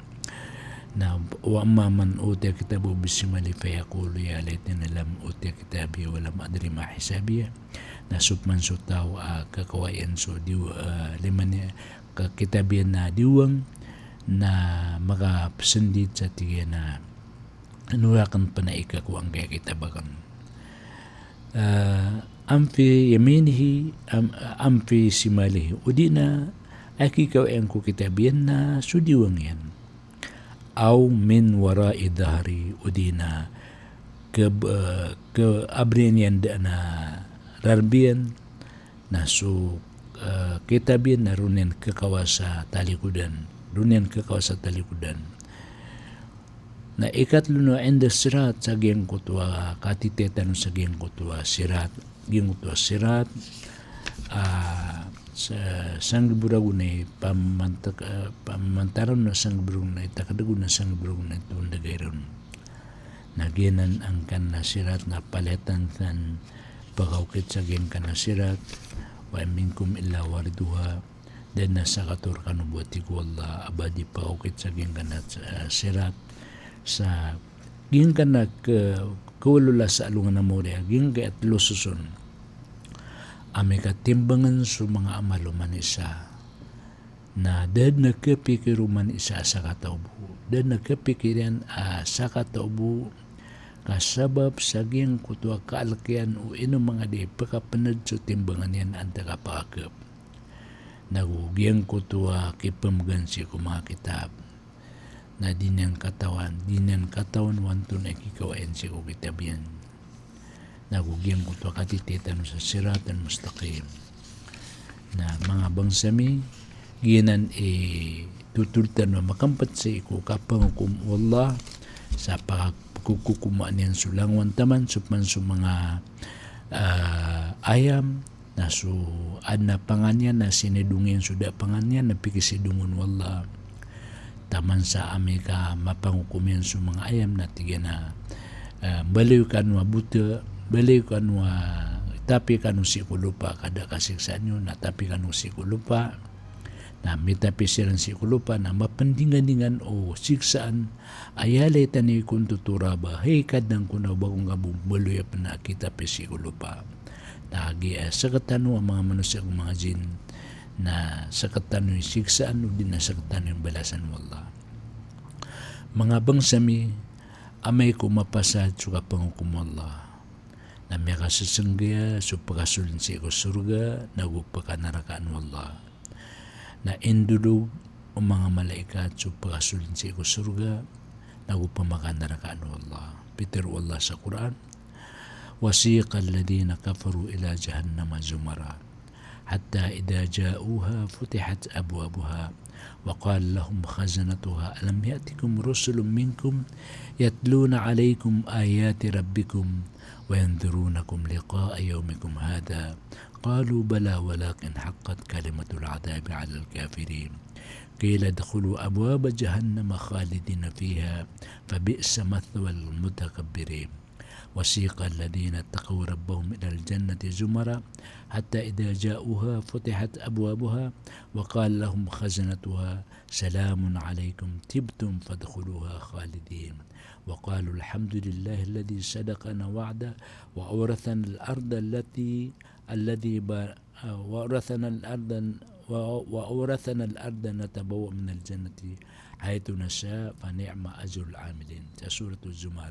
Na wa amma man utiya kitabahu bishimalihi fayaqulu ya laytani lam uta kitabiyah wa lam adri ma hisabiyah. Na so peman so taw a kekawa iyan so diw-, ah, lima niyan, ka kitab iyan a diwang, na makapesendit sa tig iyan a, Ano rakn pn a ikakowa angkaya kitab akn. Ah, am fi yaminihi, am, am fi shimalihi. O di na, a kikawai angko kitab iyan na so diwang iyan. Aw min wara'i dhahri, o di na, ke, eh, ke abriyan iyan dn a rarb iyan, na so, eh, kitab iyan na ron iyan kekawa sa talikodan. Ron iyan kekawa sa talikodan. Na ikatlo na inda sirat, sa giyangkoto a katitaya tano sa giyangkoto a sirat. Giyangkoto a sirat, ah, sa, sanggibo ragon i pamanta-, eh, pamantaran na sanggibo ragon i takd ago na sanggibo ragon i tondagay ron. Na giyanan angkanan a sirat na palaya tano san pakaokit sa giyangkanan a sirat, wa in minkum illa wariduha, da dn a sakataw rkano bo, a tig o Allah, a ba di pakaokit sa giyangkanan a, eh, sirat, sa giyangkanan a ke-, kewalo la sa alongan a maori a giyangkai a telo soson. Amay ka timbangn so manga amal o manosiya. Na da dn a kapikir o manosiya a sakataw bo. Da dn a kapikir iyan a sakataw bo ka sabap sa giyangkoto a kaalk iyan o ino manga di pkapnd so timbangan iyan antaa ka pakakp. Nago giyangkoto a kipmgan sii ko manga kitab. Na di niyan katawan, di niyan katawan o antonaa i kikawai iyan sii ko kitab iyan. Nago giyangkoto a katitaya tano sa siratal mustaqim. Na manga bangsa mi, giyanan i totol tano a makmpt sii ko kapangokom o Allah, sa pakakokomaan iyan so langowan taman, so pman so manga, ah, ayam, na so adn a pangan iyan na sinidong iyan so da a pangan iyan na pikisidong on o Allah. Taman sa amay ka mapangokom iyan so manga ayam na tig iyan a, eh, mbaloy kano a bota, mbaloy kano a, tapi kano sii ko lopa ka da a kasiksaan iyo, na tapi kano sii ko lopa. Na mitapi siran sii ko lopa na mapndinganingan o siksaan, aya laytani kuntu turaba, hay Kadnan ko na o ba ko ngka bo mbaloy a pn a kitapi sii ko lopa. Na giya sktano a manga manosiya ago manga jin, na sktano i siksaan odi na sktano i mbalasan o Allah. Manga bangsa mi, amay ko mapasad so kapangokom o Allah, na miyakasisnggaya so pkasold sii ko sorga nago pkanarakaan o Allah. Na indolog o manga malaikat so pkasold sii ko sorga nago pmakanarakaan o Allah. Pitharo o Allah sa Qur'an, wasiqal ladhina kafaru ila jahannama zumara, hatta idha ja'uha futihat abwabuha, wa qala lahum khazanatuha alam ya'tikum rusulun minkum yatluna alaykum ayati rabbikum wa yundhirunakum liqa'a yawmikum hadha, qalu bala walakin haqqat kalimatul adhabi alal kafirin. Qila udkhulu abwaba jahannama khalidina fiha, fabi'sa mathwal mutakabbirin. Wasiqal ladhina ittaqaw rabbahum ilal jannati zumara, hatta idha ja'uha futihat abwabuha, wa qala lahum khazanatuha salamun alaykum tibtum fadkhuluha khalidin. Wa qalu alhamdulillahi alladhi sadaqana wa'dah, wa awrathanal arda allati, alladhi ba-, ah, wa awrathanal arda, wa, wa awrathanal arda natabawwa'u minal jannati haythu nasha, fa ni'ma ajrul amilin. Sa Suratul Zumar.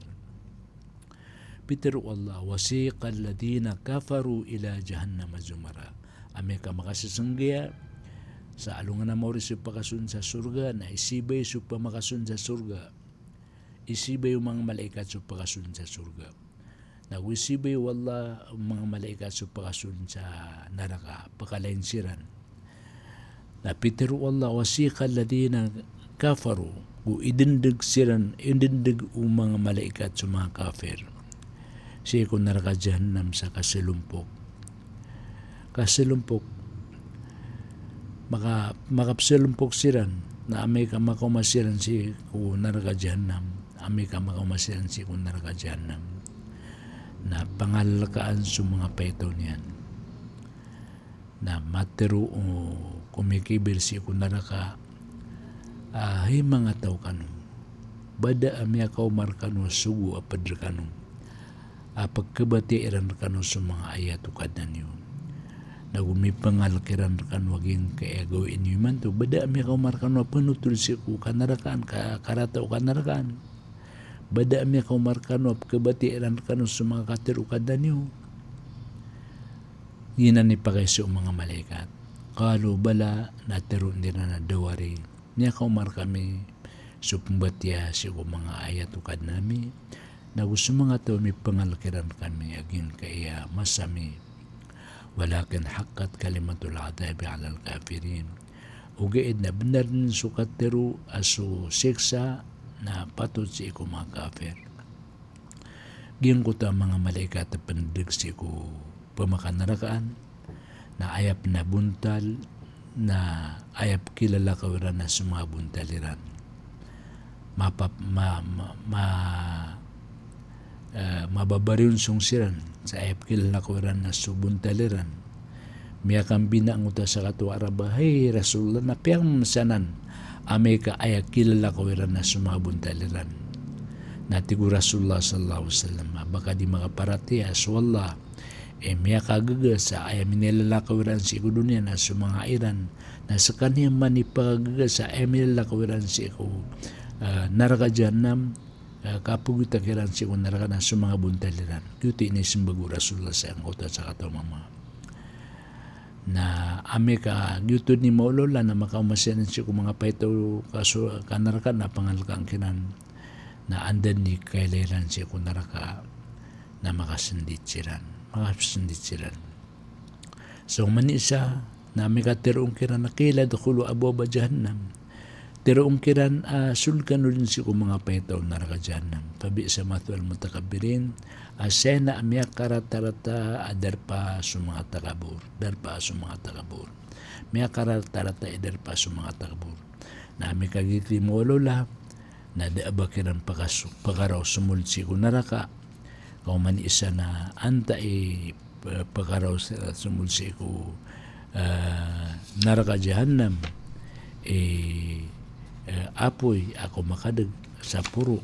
Pitharo o Allah, wasiqal ladhina kafaru ila jahannama zumara. Amay ka makasisnggaya sa alongan a maori so pakasold sa sorga, na isibay so pamakasold sa sorga. Isibay o manga malaikat so pakasold sa sorga. Nago isibay o Allah o manga malaikat so pakasold sa naraka, pkalain siran. Na pitharo o Allah, wasiqal ladhina kafaru, go idndg siran, idndg o manga malaikat so manga kafir sii ko naraka jahannam sa kasalompok. Kasalompok, maka-, makapsalompok siran, na amay ka makaoma siran sii ko naraka jahannam, amay ka makaoma siran sii ko naraka jahannam, na pangalkaan so manga paitaw niyan. Na matharo o komikibil sii ko naraka, a, hay manga taw kano, ba da a miyakaoma rkano a sogo a pd rkano a pkhabatiya iran rkano so manga ayat o Kadnan iyo, nago mipangalk iran rkano a giyangkai a gawii niyo imanto, ba da a miyakaoma rkano a pnotol sii ko kanarakaan, ka-, karata o kanarakaan. Ba da a miyakaoma rkano a pkhabatiya iran rkano so manga katharo o Kadnan iyo? Giyanan i pakaiza o manga malaikat. Qalu bala, na tharoon iran a da wari. Miyakaoma rkami so pmbatiya sii ko manga ayat o Kadnan ami, nago so manga taw a mipangalk iran rkami a giyangkaya masa mi. Walakin haqqat kalimatul adhabi alal kafirin. Ogaid na bnar dn so katharo a so siksa na patot sii ko manga kafir. Giyangkoto a manga malaikat a pndg sii ko pmakanarakaan, na aya pn a bontal, na aya pkhilalakaw iran na so manga bontal iran. Mapap-, ma-, ma-, ma-, eh, mababarionsong siran sa aya pkhilalakaw iran na so bontal iran. Miyakambina angkoto a sakataw a Arab a, "Hay Rasulullah, na piyamsanan amay ka aya khilalakaw iran na so manga bontal iran?" Na tig o Rasulullah sallallahu alaihi wasallam a ba ka di makaparatiyaya so Allah i miyakagaga sa aya minilalakaw iran sii ko doniya na so manga ai ran, na skaniyan man i pakagaga sa aya minilalakaw iran sii ko, eh, naraka Jahannam, eh, kapagoyta kiran sii ko naraka na so manga bontal iran. Giyoto i inismbag o Rasulullah sa angkoto a sakataw a mama. Na amay ka giyoto i maolaola na makaoma siran sii ko manga paitaw ka so-, ka naraka na pangalkaan kiran. Na anda i kailay iran sii ko naraka na makasndit siran. Makasndit siran. So mani isa, na amay ka tharoon kiran a qila udkhulu abwaba jahannam. Tharoon kiran a sold kano dn sii ko manga paitaw o naraka Jahannam. Fabi'sa mathwal mutakabbirin. A saya na a miyakaratarata a darpa so manga takabor. Darpa so manga takabor. Miyakaratarata a darpa so manga takabor. Na amay ka giyoto i maolaola, na da a ba kiran pakaso-, pakaraw somold sii ko naraka. Ka o mani isa na antaa i p-, pakaraw s-, somold sii ko, eh, naraka Jahannam, eh, eh, apoy a komakadg sa poro,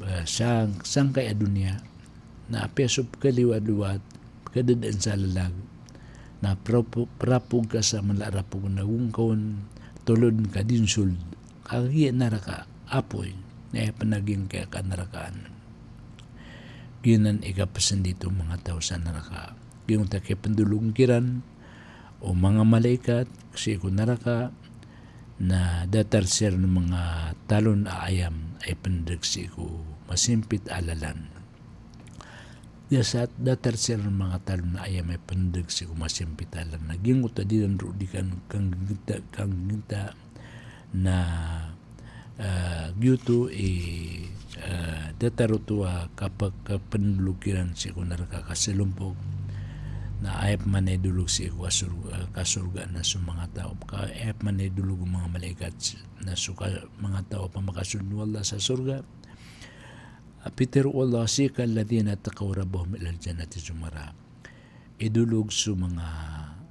eh, sang-, sangkai a doniya, na apiya so pkhaliwaliwat, pkhadadaan sa lalag, na prapo-, prapog ka sa mala a rapog na gongkaon, tolod ka di nsold, kagiya naraka, apoy, na aya pn a giyangkaya kanarakaan. Giyanan i kapsndit o manga taw sa naraka. Giyoto a kipndolog kiran o manga malaikat sii ko naraka, na datar siran o manga talon a ayam a ipndg sii ko masimpit a lalan. Datar, datar siran o manga talon a ayam a ipndg sii ko masimpit a lalan. Na giyoto a di ran roo di kan-, kanggta, kanggta na, ah, giyoto i, ah, datar oto a kapa-, kapndolog kiran sii ko naraka ka salompok. Na aya pman a idolog sii ko kasor-, ah, kasorgaan na so manga taw. Ka-, aya pman a idolog o manga malaikat na so ka-, manga taw a pamakasold o Allah sa sorga. A pitharo o Allah, siqa alladhina taqaw rabbahum ilal jannati zumara. Idolog so manga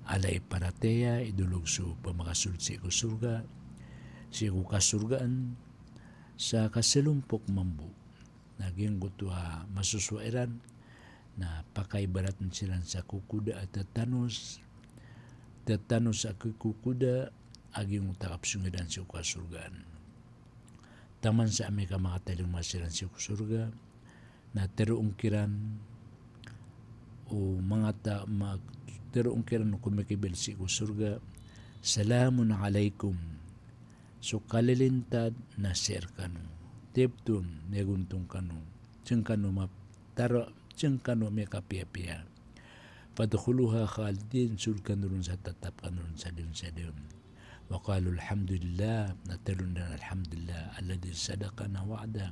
ala i paratiyaya, idolog so pamakasold sii ko sorga, sii ko kasorgaan, sa kasalompok mambo. Na giyangkoto a masosowa iran, na pakaibaratn siran sa kokoda a tatanos, tatanos a kokoda, a giyangkoto a kapsong iran sii ko kasorgaan. Taman sa amay ka makatalingoma siran sii ko sorga, na tharoon kiran o manga ta-, ma-, tharoon kiran o komikibil sii ko sorga, "Salamun alaykum." So kalilintad na sii rkano. "Tibtum," miyagontong kano. Sii rkano map-, taro-, sii rkano miyakapiyapiya. "Fadkhuluha khalidin," sold kano ron sa tatap kano ron sa dayon sa dayon. Wa qalu alhamdulillah, na tharoon iran alhamdulillah, alladhi sadaqana wa'dah.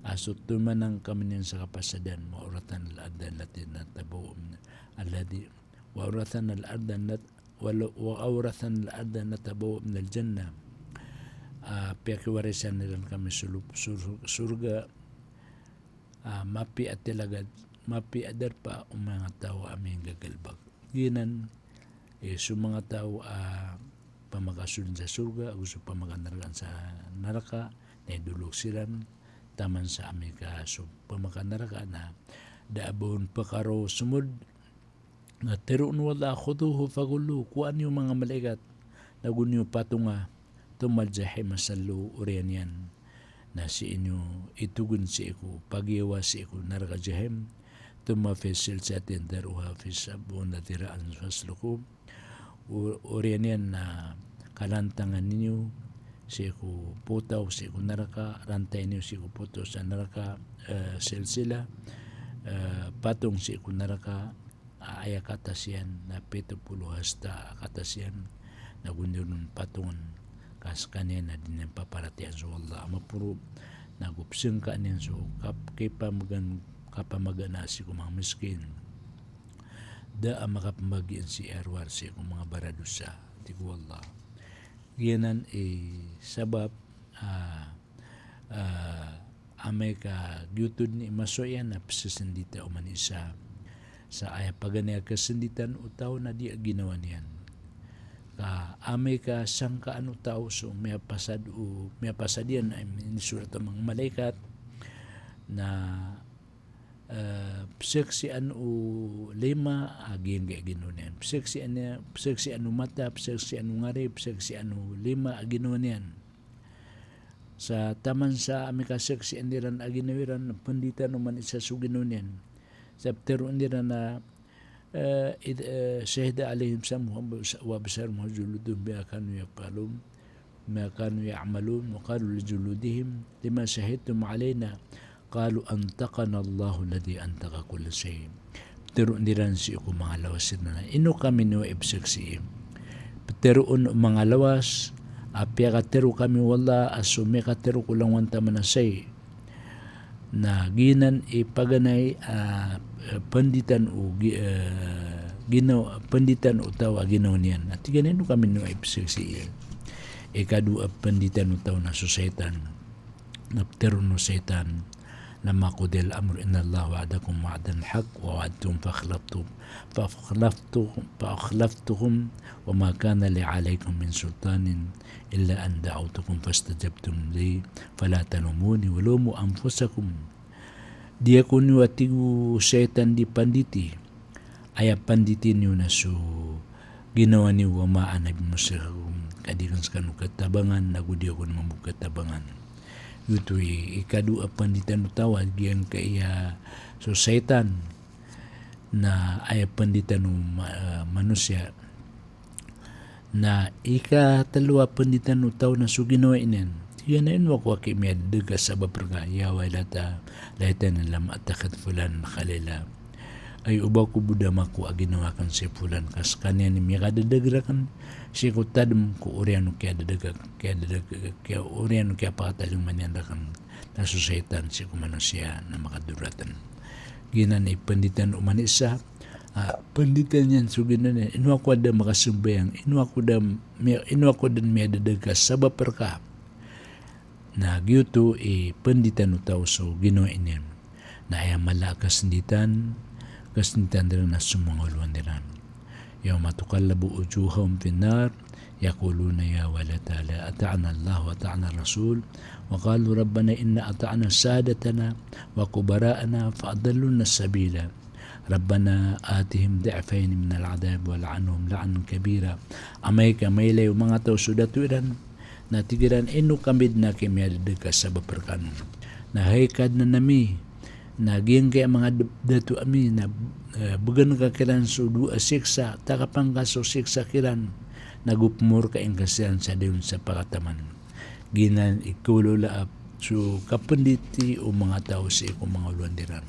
A so toman angka miyaneg sa kapasadan, wa awrathanal arda allati natabawwa'u min, alladhi, wa awrathanal arda nat-, wa la-, wa awrathanal arda natabawwa'u minal jannah. A, piyakiwarisan iran kami so lop-, sur-, sorga, a, mapiya a tilagad, mapiya a darpa o manga taw a minggagalbk. Giyanan, eh, so manga taw a pamakasold sa sorga, ago so pamakanaraka sa naraka, na idolog siran, taman sa amay ka so pamakanaraka na da a ba on pakaraw somold, na tharoon o Allah, "Khudhuhu faghulluh," kowaa niyo manga malaikat, na go niyo patonga, "thummal jahima salluh," oriyan iyan Na sii niyo itogon sii ko pagiyawa sii ko naraka Jahim, thumma fi silsilatin dhar'uha sab'una dhira'an faslukuh. O-, oriyan iyan na kalantangan niyo sii ko potaw sii ko naraka, rantay niyo sii ko potaw sa naraka, eh, silsila, eh, patong sii ko naraka, a-, aya katas iyan na pito polo hasta a katas iyan, na go niyo ron patongen ka sekaniyan na di niyan paparatiyayaan so Allah a maporo, na go pesengkaan iyan so kap-, kipamagan-, kapamaganaa sii ko manga miskin. Da a makapembagi sii a rowar sii ko manga baradosa, tig o Allah. Giyanan i sabap, ah, ah, amay ka giyoto den i masowa iyan a pesesendita o manisa. Sa aya paganay a kasenditan o taw na di a ginawa niyan. Ka amay ka sangkaan o taw so miyapasad o, miyapasad iyan a inisorat o manga malaikat, na eh, pesaksian o lima a giyangkai a ginawa niyan. Pesaksian iyan, pesaksian o mata, pesaksian o ngari, pesaksian o lima a ginawa niyan. Sa taman sa amay ka saksian iran a ginawa iran, penditan o manisa so ginawa niyan. Sa peteroon iran a, eh, id-, eh, shahida alaihim sam'uhum wa absaruhum wa juluduhum bima kanu yaf'alun. ما كانوا يعملون، وقالوا لجلودهم لم شهدتم علينا؟ قالوا أنطقنا الله الذي أنطق كل شيء. Peteroon iran sii ko manga lawas iran a ino kami niyo ipesaksii. Peteroon o manga lawas a piyakatero kami o Allah a so miyakatero ko langowan taman a sai. Na giyanan i paganay a, eh, penditan o gi-, eh, ginaw-, penditan o taw a ginawa niyan. Na tig iyan a ino kami niyo ipesaksii. Ikadowa a penditan o taw na so saitan. Na peteroon o saitan, لما قضي الأمر إن الله وعدكم وعد الحق ووعدتكم فأخلفتكم، فأخلفتكم، فأخلفتكم وما كان لي عليكم من سلطان إلا أن دعوتكم فاستجبتم لي فلا تلوموني ولوموا أنفسكم. Di ako niyo, a tig o saitan, di panditi. Aya panditi niyo na so ginawa niyo, wa ma ana bimusrikhikum, ka di akn skano katabangan, nago di ako niyo mambo katabangan. Giyoto i ikadowa a penditan o taw a giyangkaya so saitan. Na aya penditan o ma-, eh, manosiya na ikatelo a penditan o taw na so ginawa iyan. Tig iyan a ino ako a kiyamiyadedeg a sabap rka, ya waylata laytani lam attakhidh fulanan khalila. Ay, oba ko bo da mako a ginawa akn si fulan ka skaniyan i miyakadedeg rakn sii ko tadem ko oriyan o kiyadedeg, kiyadedeg, kiya-, oriyan o kiyapakatalingoma niyan rakn. Na so saitan sii ko manosiya na makadoratan. Giyanan i penditan o manosiya, ah, penditan iyan so ginawa niyan, ino ako a da makasambayang, ino ako da mi-, ino ako den miyadedeg ka sabap rka. Na giyoto i penditan o taw so ginawa iyan. Na aya mala a kasenditan, kasenditan iran na so manga olowan iran. Yawma tuqallabu wujuhuhum fin nar, yaquluna ya waylata la ata'na Allah wa ata'na ar-rasul, wa qalu rabbana inna ata'na sadatana wa kubara'ana fa adalluna as-sabila. Rabbana atihim di'fayni minal adhab wal'anhum la'nan kabira. Amay ka mailay o manga taw so dato iran, na tig iran, ino kami den a kiyamiyadedeg ka sabap rekano. Na hay Kadnan ami, na giyangkaya manga d-, dato ami, na, eh, begen ka kiran so dowa a siksa, takapan ka so siksa kiran, nago pemorkain ka siran sa dayon sa pakataman. Giyanan i kawlawla a so kapenditi o manga taw sii ko manga olowan iran.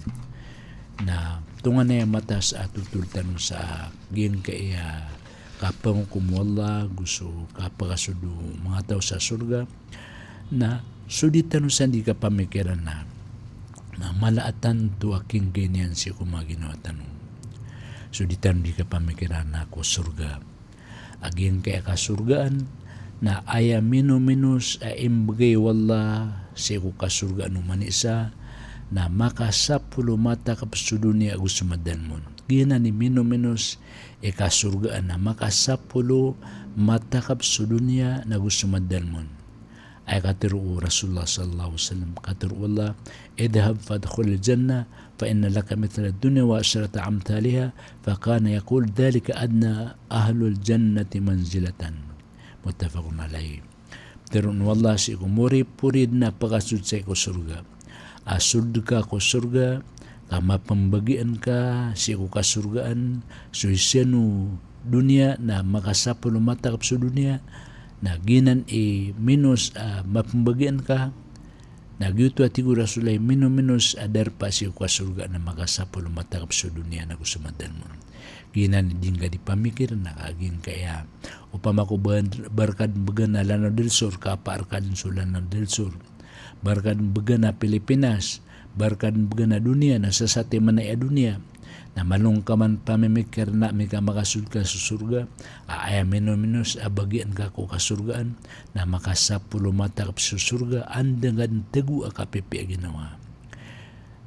Na tonganay a matas a totol tano sa giyangkaya kapangokom o Allah, go so kapakasold o manga taw sa sorga, na so di tano san di kapamikiran na, na mala a tanto a kinggay niyan sii ko manga ginawa tano. So di tano di kapamikiran na ko sorga. A giyangkaya kasorgaan, na aya minominos a imbegay o Allah sii ko kasorgaan o manosiya, na makasapolo matakep so doniya ago so madalem on. Giyanan i minominos i kasorgaan a makasapolo matakep so doniya nago so madalem on. Aya katero o Rasulullah sallallahu alaihi wasallam, katero o Allah, idhhab fadkhulil jannah, fa inna laka mithlad dunya wa ashrata amthaliha, fa kana yaqul dhalika adna ahlil jannati manzilatan. Muttafaqun alaih. Teroon o Allah sii ko moripori dn a pakasold sii ko sorga. A sold ka ko sorga, ka mapmbagian ka sii ko kasorgaan, so isa o doniya na makasapolo matakp so doniya, na giyanan i minos a mapmbagian ka, na giyoto a tig o Rasulullah i minominos a darpa sii ko kasorgaan na makasapolo matakp so doniya na go so madalm on. Giyanan i di ngka di pamikir na ka giyangkaya. Opama ko ba-, ba rka dn bgan a Lanao del Sur, ka apa rka dn so Lanao del Sur. Ba rka dn bgan a Pilipinas, ba rka dn bgan a doniya, na sasatiman aya a doniya. Na malo ngka man pamimikir na amay ka makasold ka so sorga, a aya minominos a bagian ka ko kasorgaan, na makasapolo matakp so sorga, anda ngka dn tago a kapipiya a ginawa.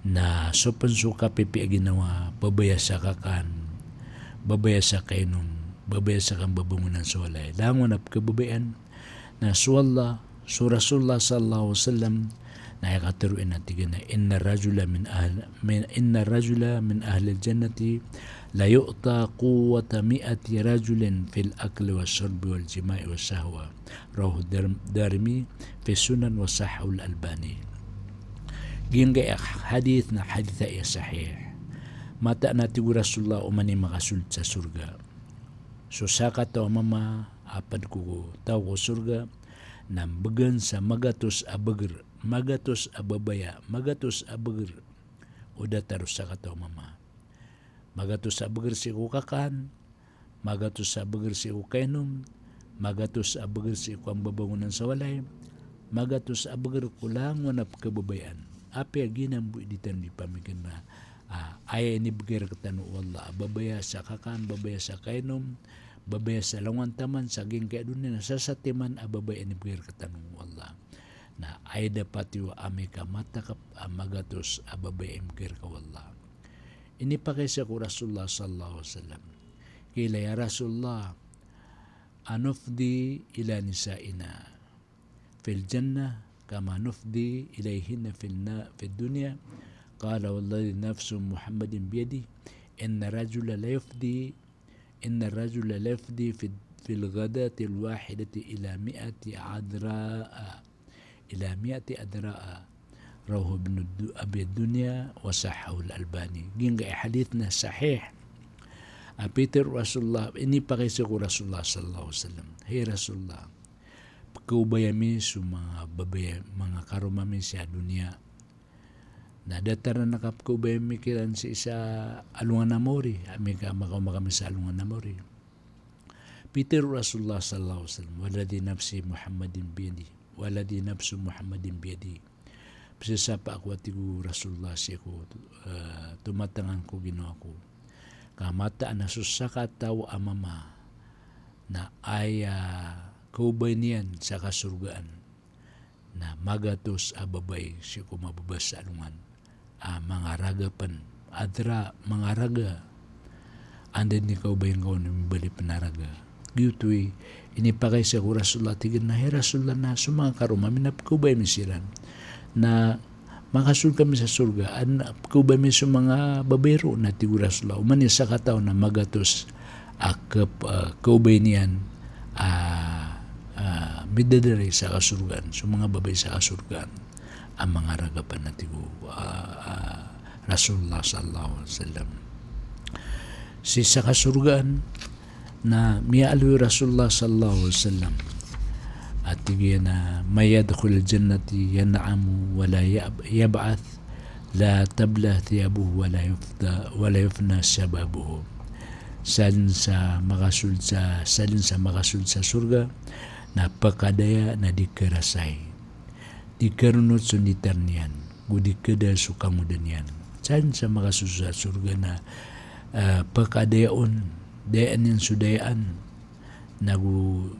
Na so pn so kapipiya a ginawa, babaya sa kakan, babaya sa kainom, babaya sa kambabangonan sa walay. Langon a pkhababayaan, na so Allah, so Rasulullah sallallahu alaihi wasallam, na aya katharo iyan a tig iyan a, "Inna rajula min ahl-, min, inna rajula min ahlil jannati la yu'ta quwwata mi'ati rajulin fil akli wash shurbi wal jima'i wash shahwa." Rawahu Dar-, Darimi fi Sunan wa sahhahul Albani. Giyangkaya hadith na hadith a aya sahih. Mataan a tig o Rasulullah oman i makasold sa sorga. So sakataw a mama a pd ko taw ko sorga, na mbgan sa magatos a bagr, magatos a babaya, magatos a bagr. O datar o sakataw a mama. Magatos a bagr sii ko kakan, magatos a bagr sii ko kainom, magatos a bagr sii ko kambabangonan sa walay, magatos a bagr ko langon a pkhababayaan. Apiya giyanan bo i di tano di pamikir na, a, aya inibgay rktano o Allah, a babaya sa kakan, babaya sa kainom, babaya sa langon taman sa giyangkaya doniya na sasatiman a babaya inibgay rktano o Allah. Na aya dapat iyo amay ka matakp a magatos a babaya inibgay rka o Allah. Inipakaiza ko Rasulullah sallallahu alaihi wasallam. Qila, "Ya Rasulullah, anufdi ila nisa'ina fil jannah kama nufdi ilaihinna fil na-, fid dunya?" Qala, "Walladhi nafsu Muhammadin biyadihi, inna rajula la yufdi, inna rajula la yufdi fil, fil ghadatil wahidati ila mi'ati adra'a." Ila mi'ati adra'a. Rawahu Ibnu Du-, Abi Dunya wa sahhahul Albani. Giyangkaya hadith na sahih. A pitharo o Rasulullah, inipakaiza ko Rasulullah sallallahu alaihi wasallam. Hay Rasulullah, pkhaobay ami so manga babay, manga karoma mi sa doniya. Na datar anan a kapkhaobay ami kiran sii sa alongan a maori, amay ka makaoma kami sa alongan a maori. Pitharo o Rasulullah sallallahu alaihi wasallam, "Walladhi nafsi Muhammadin biyadihi, walladhi nafsu Muhammadin biyadihi." Pzasapa ako, a tig o Rasulullah sii ko, eh, tomatangan ko ginawa ko, ka mataan a so sakataw a mama na aya khaobay niyan sa kasorgaan na magatos a babay sii ko mababasa a alongan a manga raga pn, adra, manga raga. Anda dn i khaobay ngka on, mbaloy pn a raga. Giyoto i inipakaiza ko Rasulullah, tig iyan a, hay Rasulullah, na so manga karoma mi na pkhaobay ami siran na makasold kami sa sorga, an pkhaobay ami so manga babay roo. Na tig o Rasulullah, oman i sakataw na magatos a kep-, ah, khaobay niyan a, ah, midadarai sa kasorgaan, so manga babay sa kasorgaan a manga raga pn, a tig o, ah, ah, Rasulullah sallallahu alaihi wasallam. Sii sa kasorgaan, na miyaaloy o Rasulullah sallallahu alaihi wasallam a tig iyan a, "Man yadkhulul jannata yan'am wa la yab-, yab'ath, la tabla thiyabuhu wa la yufda, wa la yufna shababuhu." Sadn sa makasold sa, sadn sa makasold sa sorga na pkadaya na di karasay. Di karonot so nditar iyan, go di kadal so kangodan iyan. Sadn sa makasold sa sorga na, ah, pkadaya on, dayaan iyan so dayaan, na go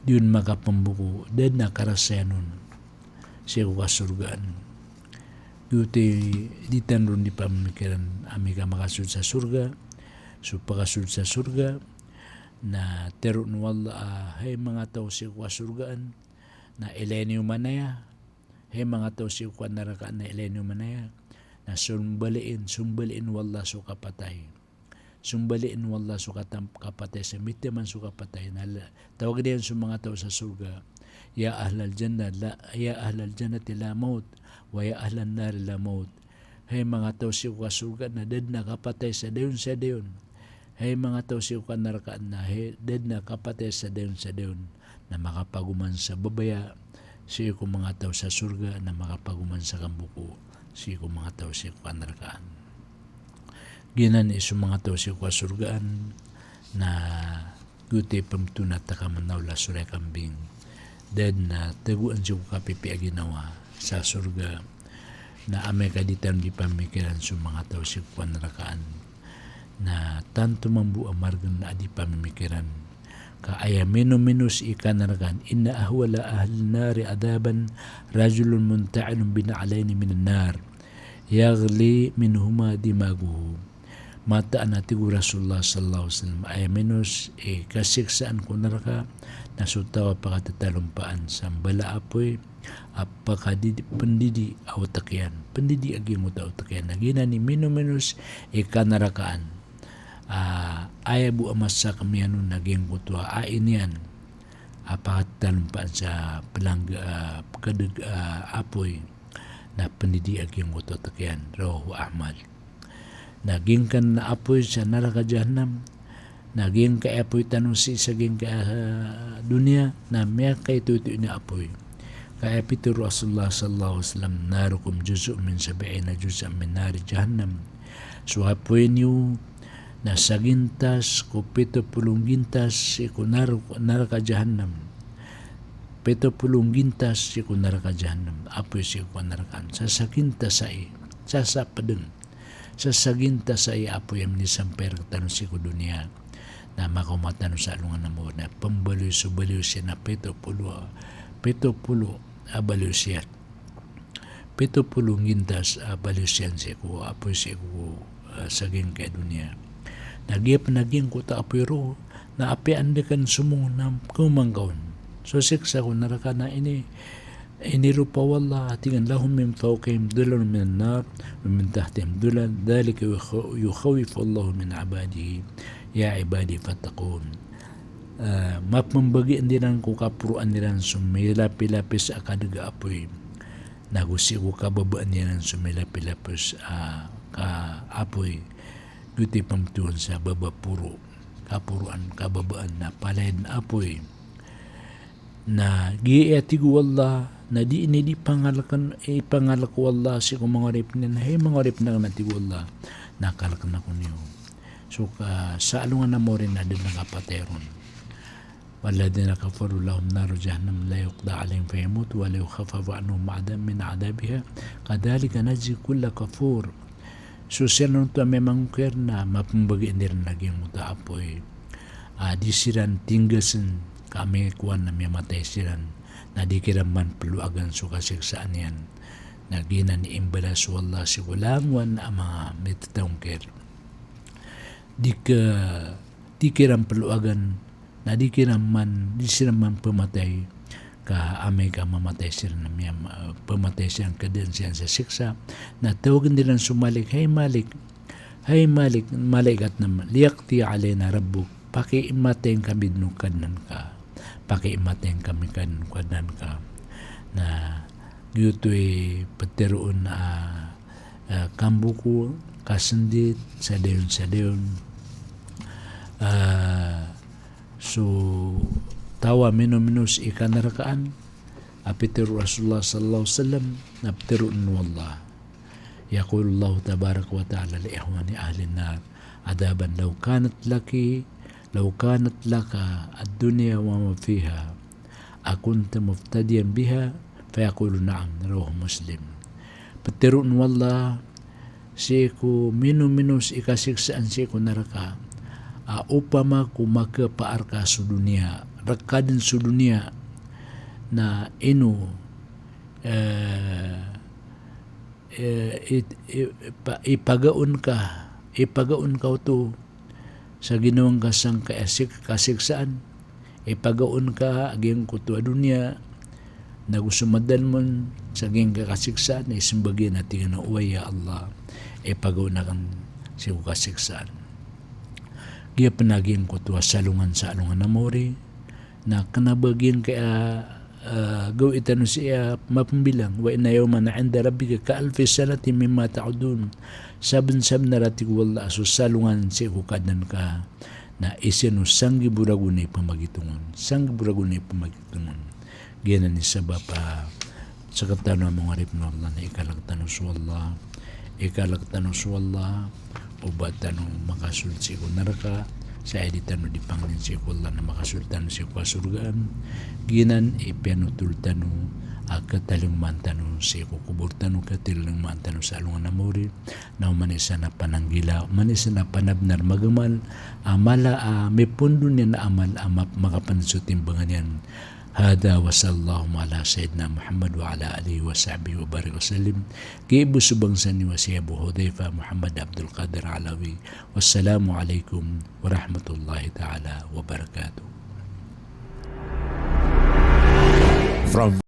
di on makapmboko, da dn a karasayan on sii ko kasorgaan. Giyoto i di tano ron di pamikiran amay ka makasold sa sorga, so pakasold sa sorga, na tharoon o Allah a, hay manga taw sii ko kasorgaan, na ilaya niyo man aya, hay manga taw sii ko kanarakaan na ilaya niyo man aya, na sombaliin, sombaliin o Allah so kapatay. Sombaliin o Allah so katam-, kapatay, sa mitaman so kapatay, na la-, tawagn iyan so manga taw sa sorga, Ya ahlal jannah la, ya ahlal jannati la maut, wa ya ahlan nar la maut. Hay manga taw sii ko kasorgaan na da dn a kapatay sa dayon sa dayon. Hay manga taw sii ko kanarakaan na hay da dn a kapatay sa dayon sa dayon. Na makapagoman sa babaya sii ko manga taw sa sorga, na makapagoman sa kamboko sii ko manga taw sii ko kanarakaan. Giyanan i so manga taw sii ko kasorgaan na giyoto i pmbtowan a takamanaw la so ray kambing. Da dn a tagoan sii ko kapipiya a ginawa sa sorga. Na amay ka di tano di pamikiran so manga taw sii ko kanarakaan, na tanto mambo a margn a di pamimikiran. Ka aya minominos i kanarakaan, inna ahwana ahlin nari adhaban rajulun munta'ilun bina'layni minan nar, yaghli minhuma dimaghuhu. Mataan a tig o Rasulullah sallallahu alaihi wasallam, aya minos i kasiksaan ko naraka na so taw a pakatatarompaan sa mbala a apoy a pakadidi, pndidi a otak iyan, pndidi a giyangkoto a otak iyan. Na giyanan i minominos i kanarakaan. Ah, aya bo a masa a kamiyanon na giyangkoto a ain iyan a pakatatarompaan sa plangga, ah, pkadg, ah, apoy na pndidi a giyangkoto a otak iyan. Rawahu Ahmad. Na giyangkanan a apoy sa naraka jahannam, na giyangkai a apoy tano sii sa giyangkai a, ah, doniya, na miyakaitoito ini a apoy. Ka aya pitharo o Rasulullah sallallahu alaihi wasallam, narukum juz'un min sab'ina juz'an min nari jahannam. So apoy niyo na sagintas ko pito polo nggintas sii ko nar-, naraka jahannam. Pito polo nggintas sii ko naraka jahannam. Apoy sii ko kanarakaan. Sa sagintas ai, sa sapdng. Sa sagintas ai a apoy a minisampay rktano sii ko doniya. Na makaoma tano sa alongan a mawri na pmbaloy so baloy siyan a pito polo a, pito polo a baloy siyan. Pito polo nggintas a baloy siyan sii ko apoy sii ko, ah, sa giyangkai a doniya. Na giya pn a giyangkoto a apoy roo na apiya anda ka dn somong na khaoma ngka on. So siksa ko naraka na ini, iniropa o Allah, tig iyan, lahum min fawqihim dhulalun minan nar, wa min tahtihim dhulal, dhalika yukha-, yukhawwifullahu min ibadihi, ya ibadi fattaqun. Ah, mapmbagian iran ko kaporoan iran so milapilapis a kadg a apoy. Nago sii ko kababaan iran so milapilapis a ka-, apoy. Giyoto i pmbtowan sa baba poro. Kaporoan, kababaan na palaya dn a apoy. Na giya tig o Allah, na di ini di pangalkn, ipangalk o Allah sii ko manga oripn iyan, hay manga oripn akn, a tig o Allah, na kalkn ako niyo. So ka, sa alongan a mawri na da dn a kapatay ron. Walladhina kafaru lahum naru jahannam la yuqda alaihim fayamutu wa la yukhaffafu anhum adha-, min adhabiha, kadhalika najzi kulla kafur. So siran oto a miyamangokir na mapmbagian iran a giyangkoto a apoy a di siran tinggasn, ka amay kowan na miyamatay siran na di kiran man ploagan so kasiksaan iyan. Na giyanan i imbalas o Allah sii ko langowan a manga mitataongkir. Di ka, di kiran ploagan, na di kiran man, di siran man pmatay, ka amay ka mamatay siran na miyam-, ah, pmatay siran, kadaan siran sa siksa, na tawagn iran so Malik, "Hay Malik, hay Malik, malaikat na, liyaqdi alaina rabbuk, pakiimatayin kami dn o Kadnan ka, pakiimatayin kami dn o Kadnan ka." Na giyoto i ptharoon a, ah, kamboko, kasndit, sa dayon, sa dayon. Ah, so taw a minominos i kanarakaan, a pitharo o Rasulullah sallallahu alaihi wasallam, na ptharoon o Allah. Yaqulullahu tabaraka wa ta'ala li ikhwani ahlin nar adhaban, law kanat laki, law kanat laka ad-dunya wa ma fiha, akunta muftadiyan biha? Fayaqulu, "Na'am." Rawahu Muslim. Ptharoon o Allah sii ko minominos i kasiksaan sii ko naraka, a opama ko makapaar ka so doniya, rka dn so doniya, na ino, eh, eh, i, i, pa-, ipagaon ka, ipagaon ka oto sa ginawa ngka sangkai a sik-, kasiksaan, ipagaon ka a giyangkoto a doniya, nago so madalm on sa giyangkai a kasiksaan, na ismbag iyan a tig iyan a, "Oway ya Allah, ipagaon akn sii ko kasiksaan." Giya pn a giyangkoto a salongan sa alongan a mawri, na kna ba giyangkai a, ah, gawii tano sii a mapmbilang. Wa inna yawman inda rabbika ka alfi sanatin mimma ta'uddun. Sabnsabnar a tig o Allah a so salongan sii ko Kadnan ka na isa no sanggibo ragon i pamagitongon. Sanggibo ragon i pamagitongon. Giyanan i sabap a sktano a manga oripn o Allah na ikalk tano so Allah. Ikalk tano so Allah, o ba tano makasold sii ko naraka, sa aya di tano di pangnin sii ko Allah na makasold tano sii ko kasorgaan. Giyanan i piyanotol tano a katalingmaan tano sii ko kobor tano, katalingmaan tano sa alongan a maori, na oman i san a pananggila, oman i san a panabnar magamal, a mala a mipondo niyan a amal a map-, makapnd so timbangan iyan. Hadha wa sallallahu ala sayyidina Muhammad wa ala alihi wa sahbihi wa barik wa sallim. Giya bo so bangsa niyo a si Abu Hudhaifa Muhammad Abdul Qadir Alawi. Wassalamu alaikum warahmatullahi ta'ala wabarakatuh. From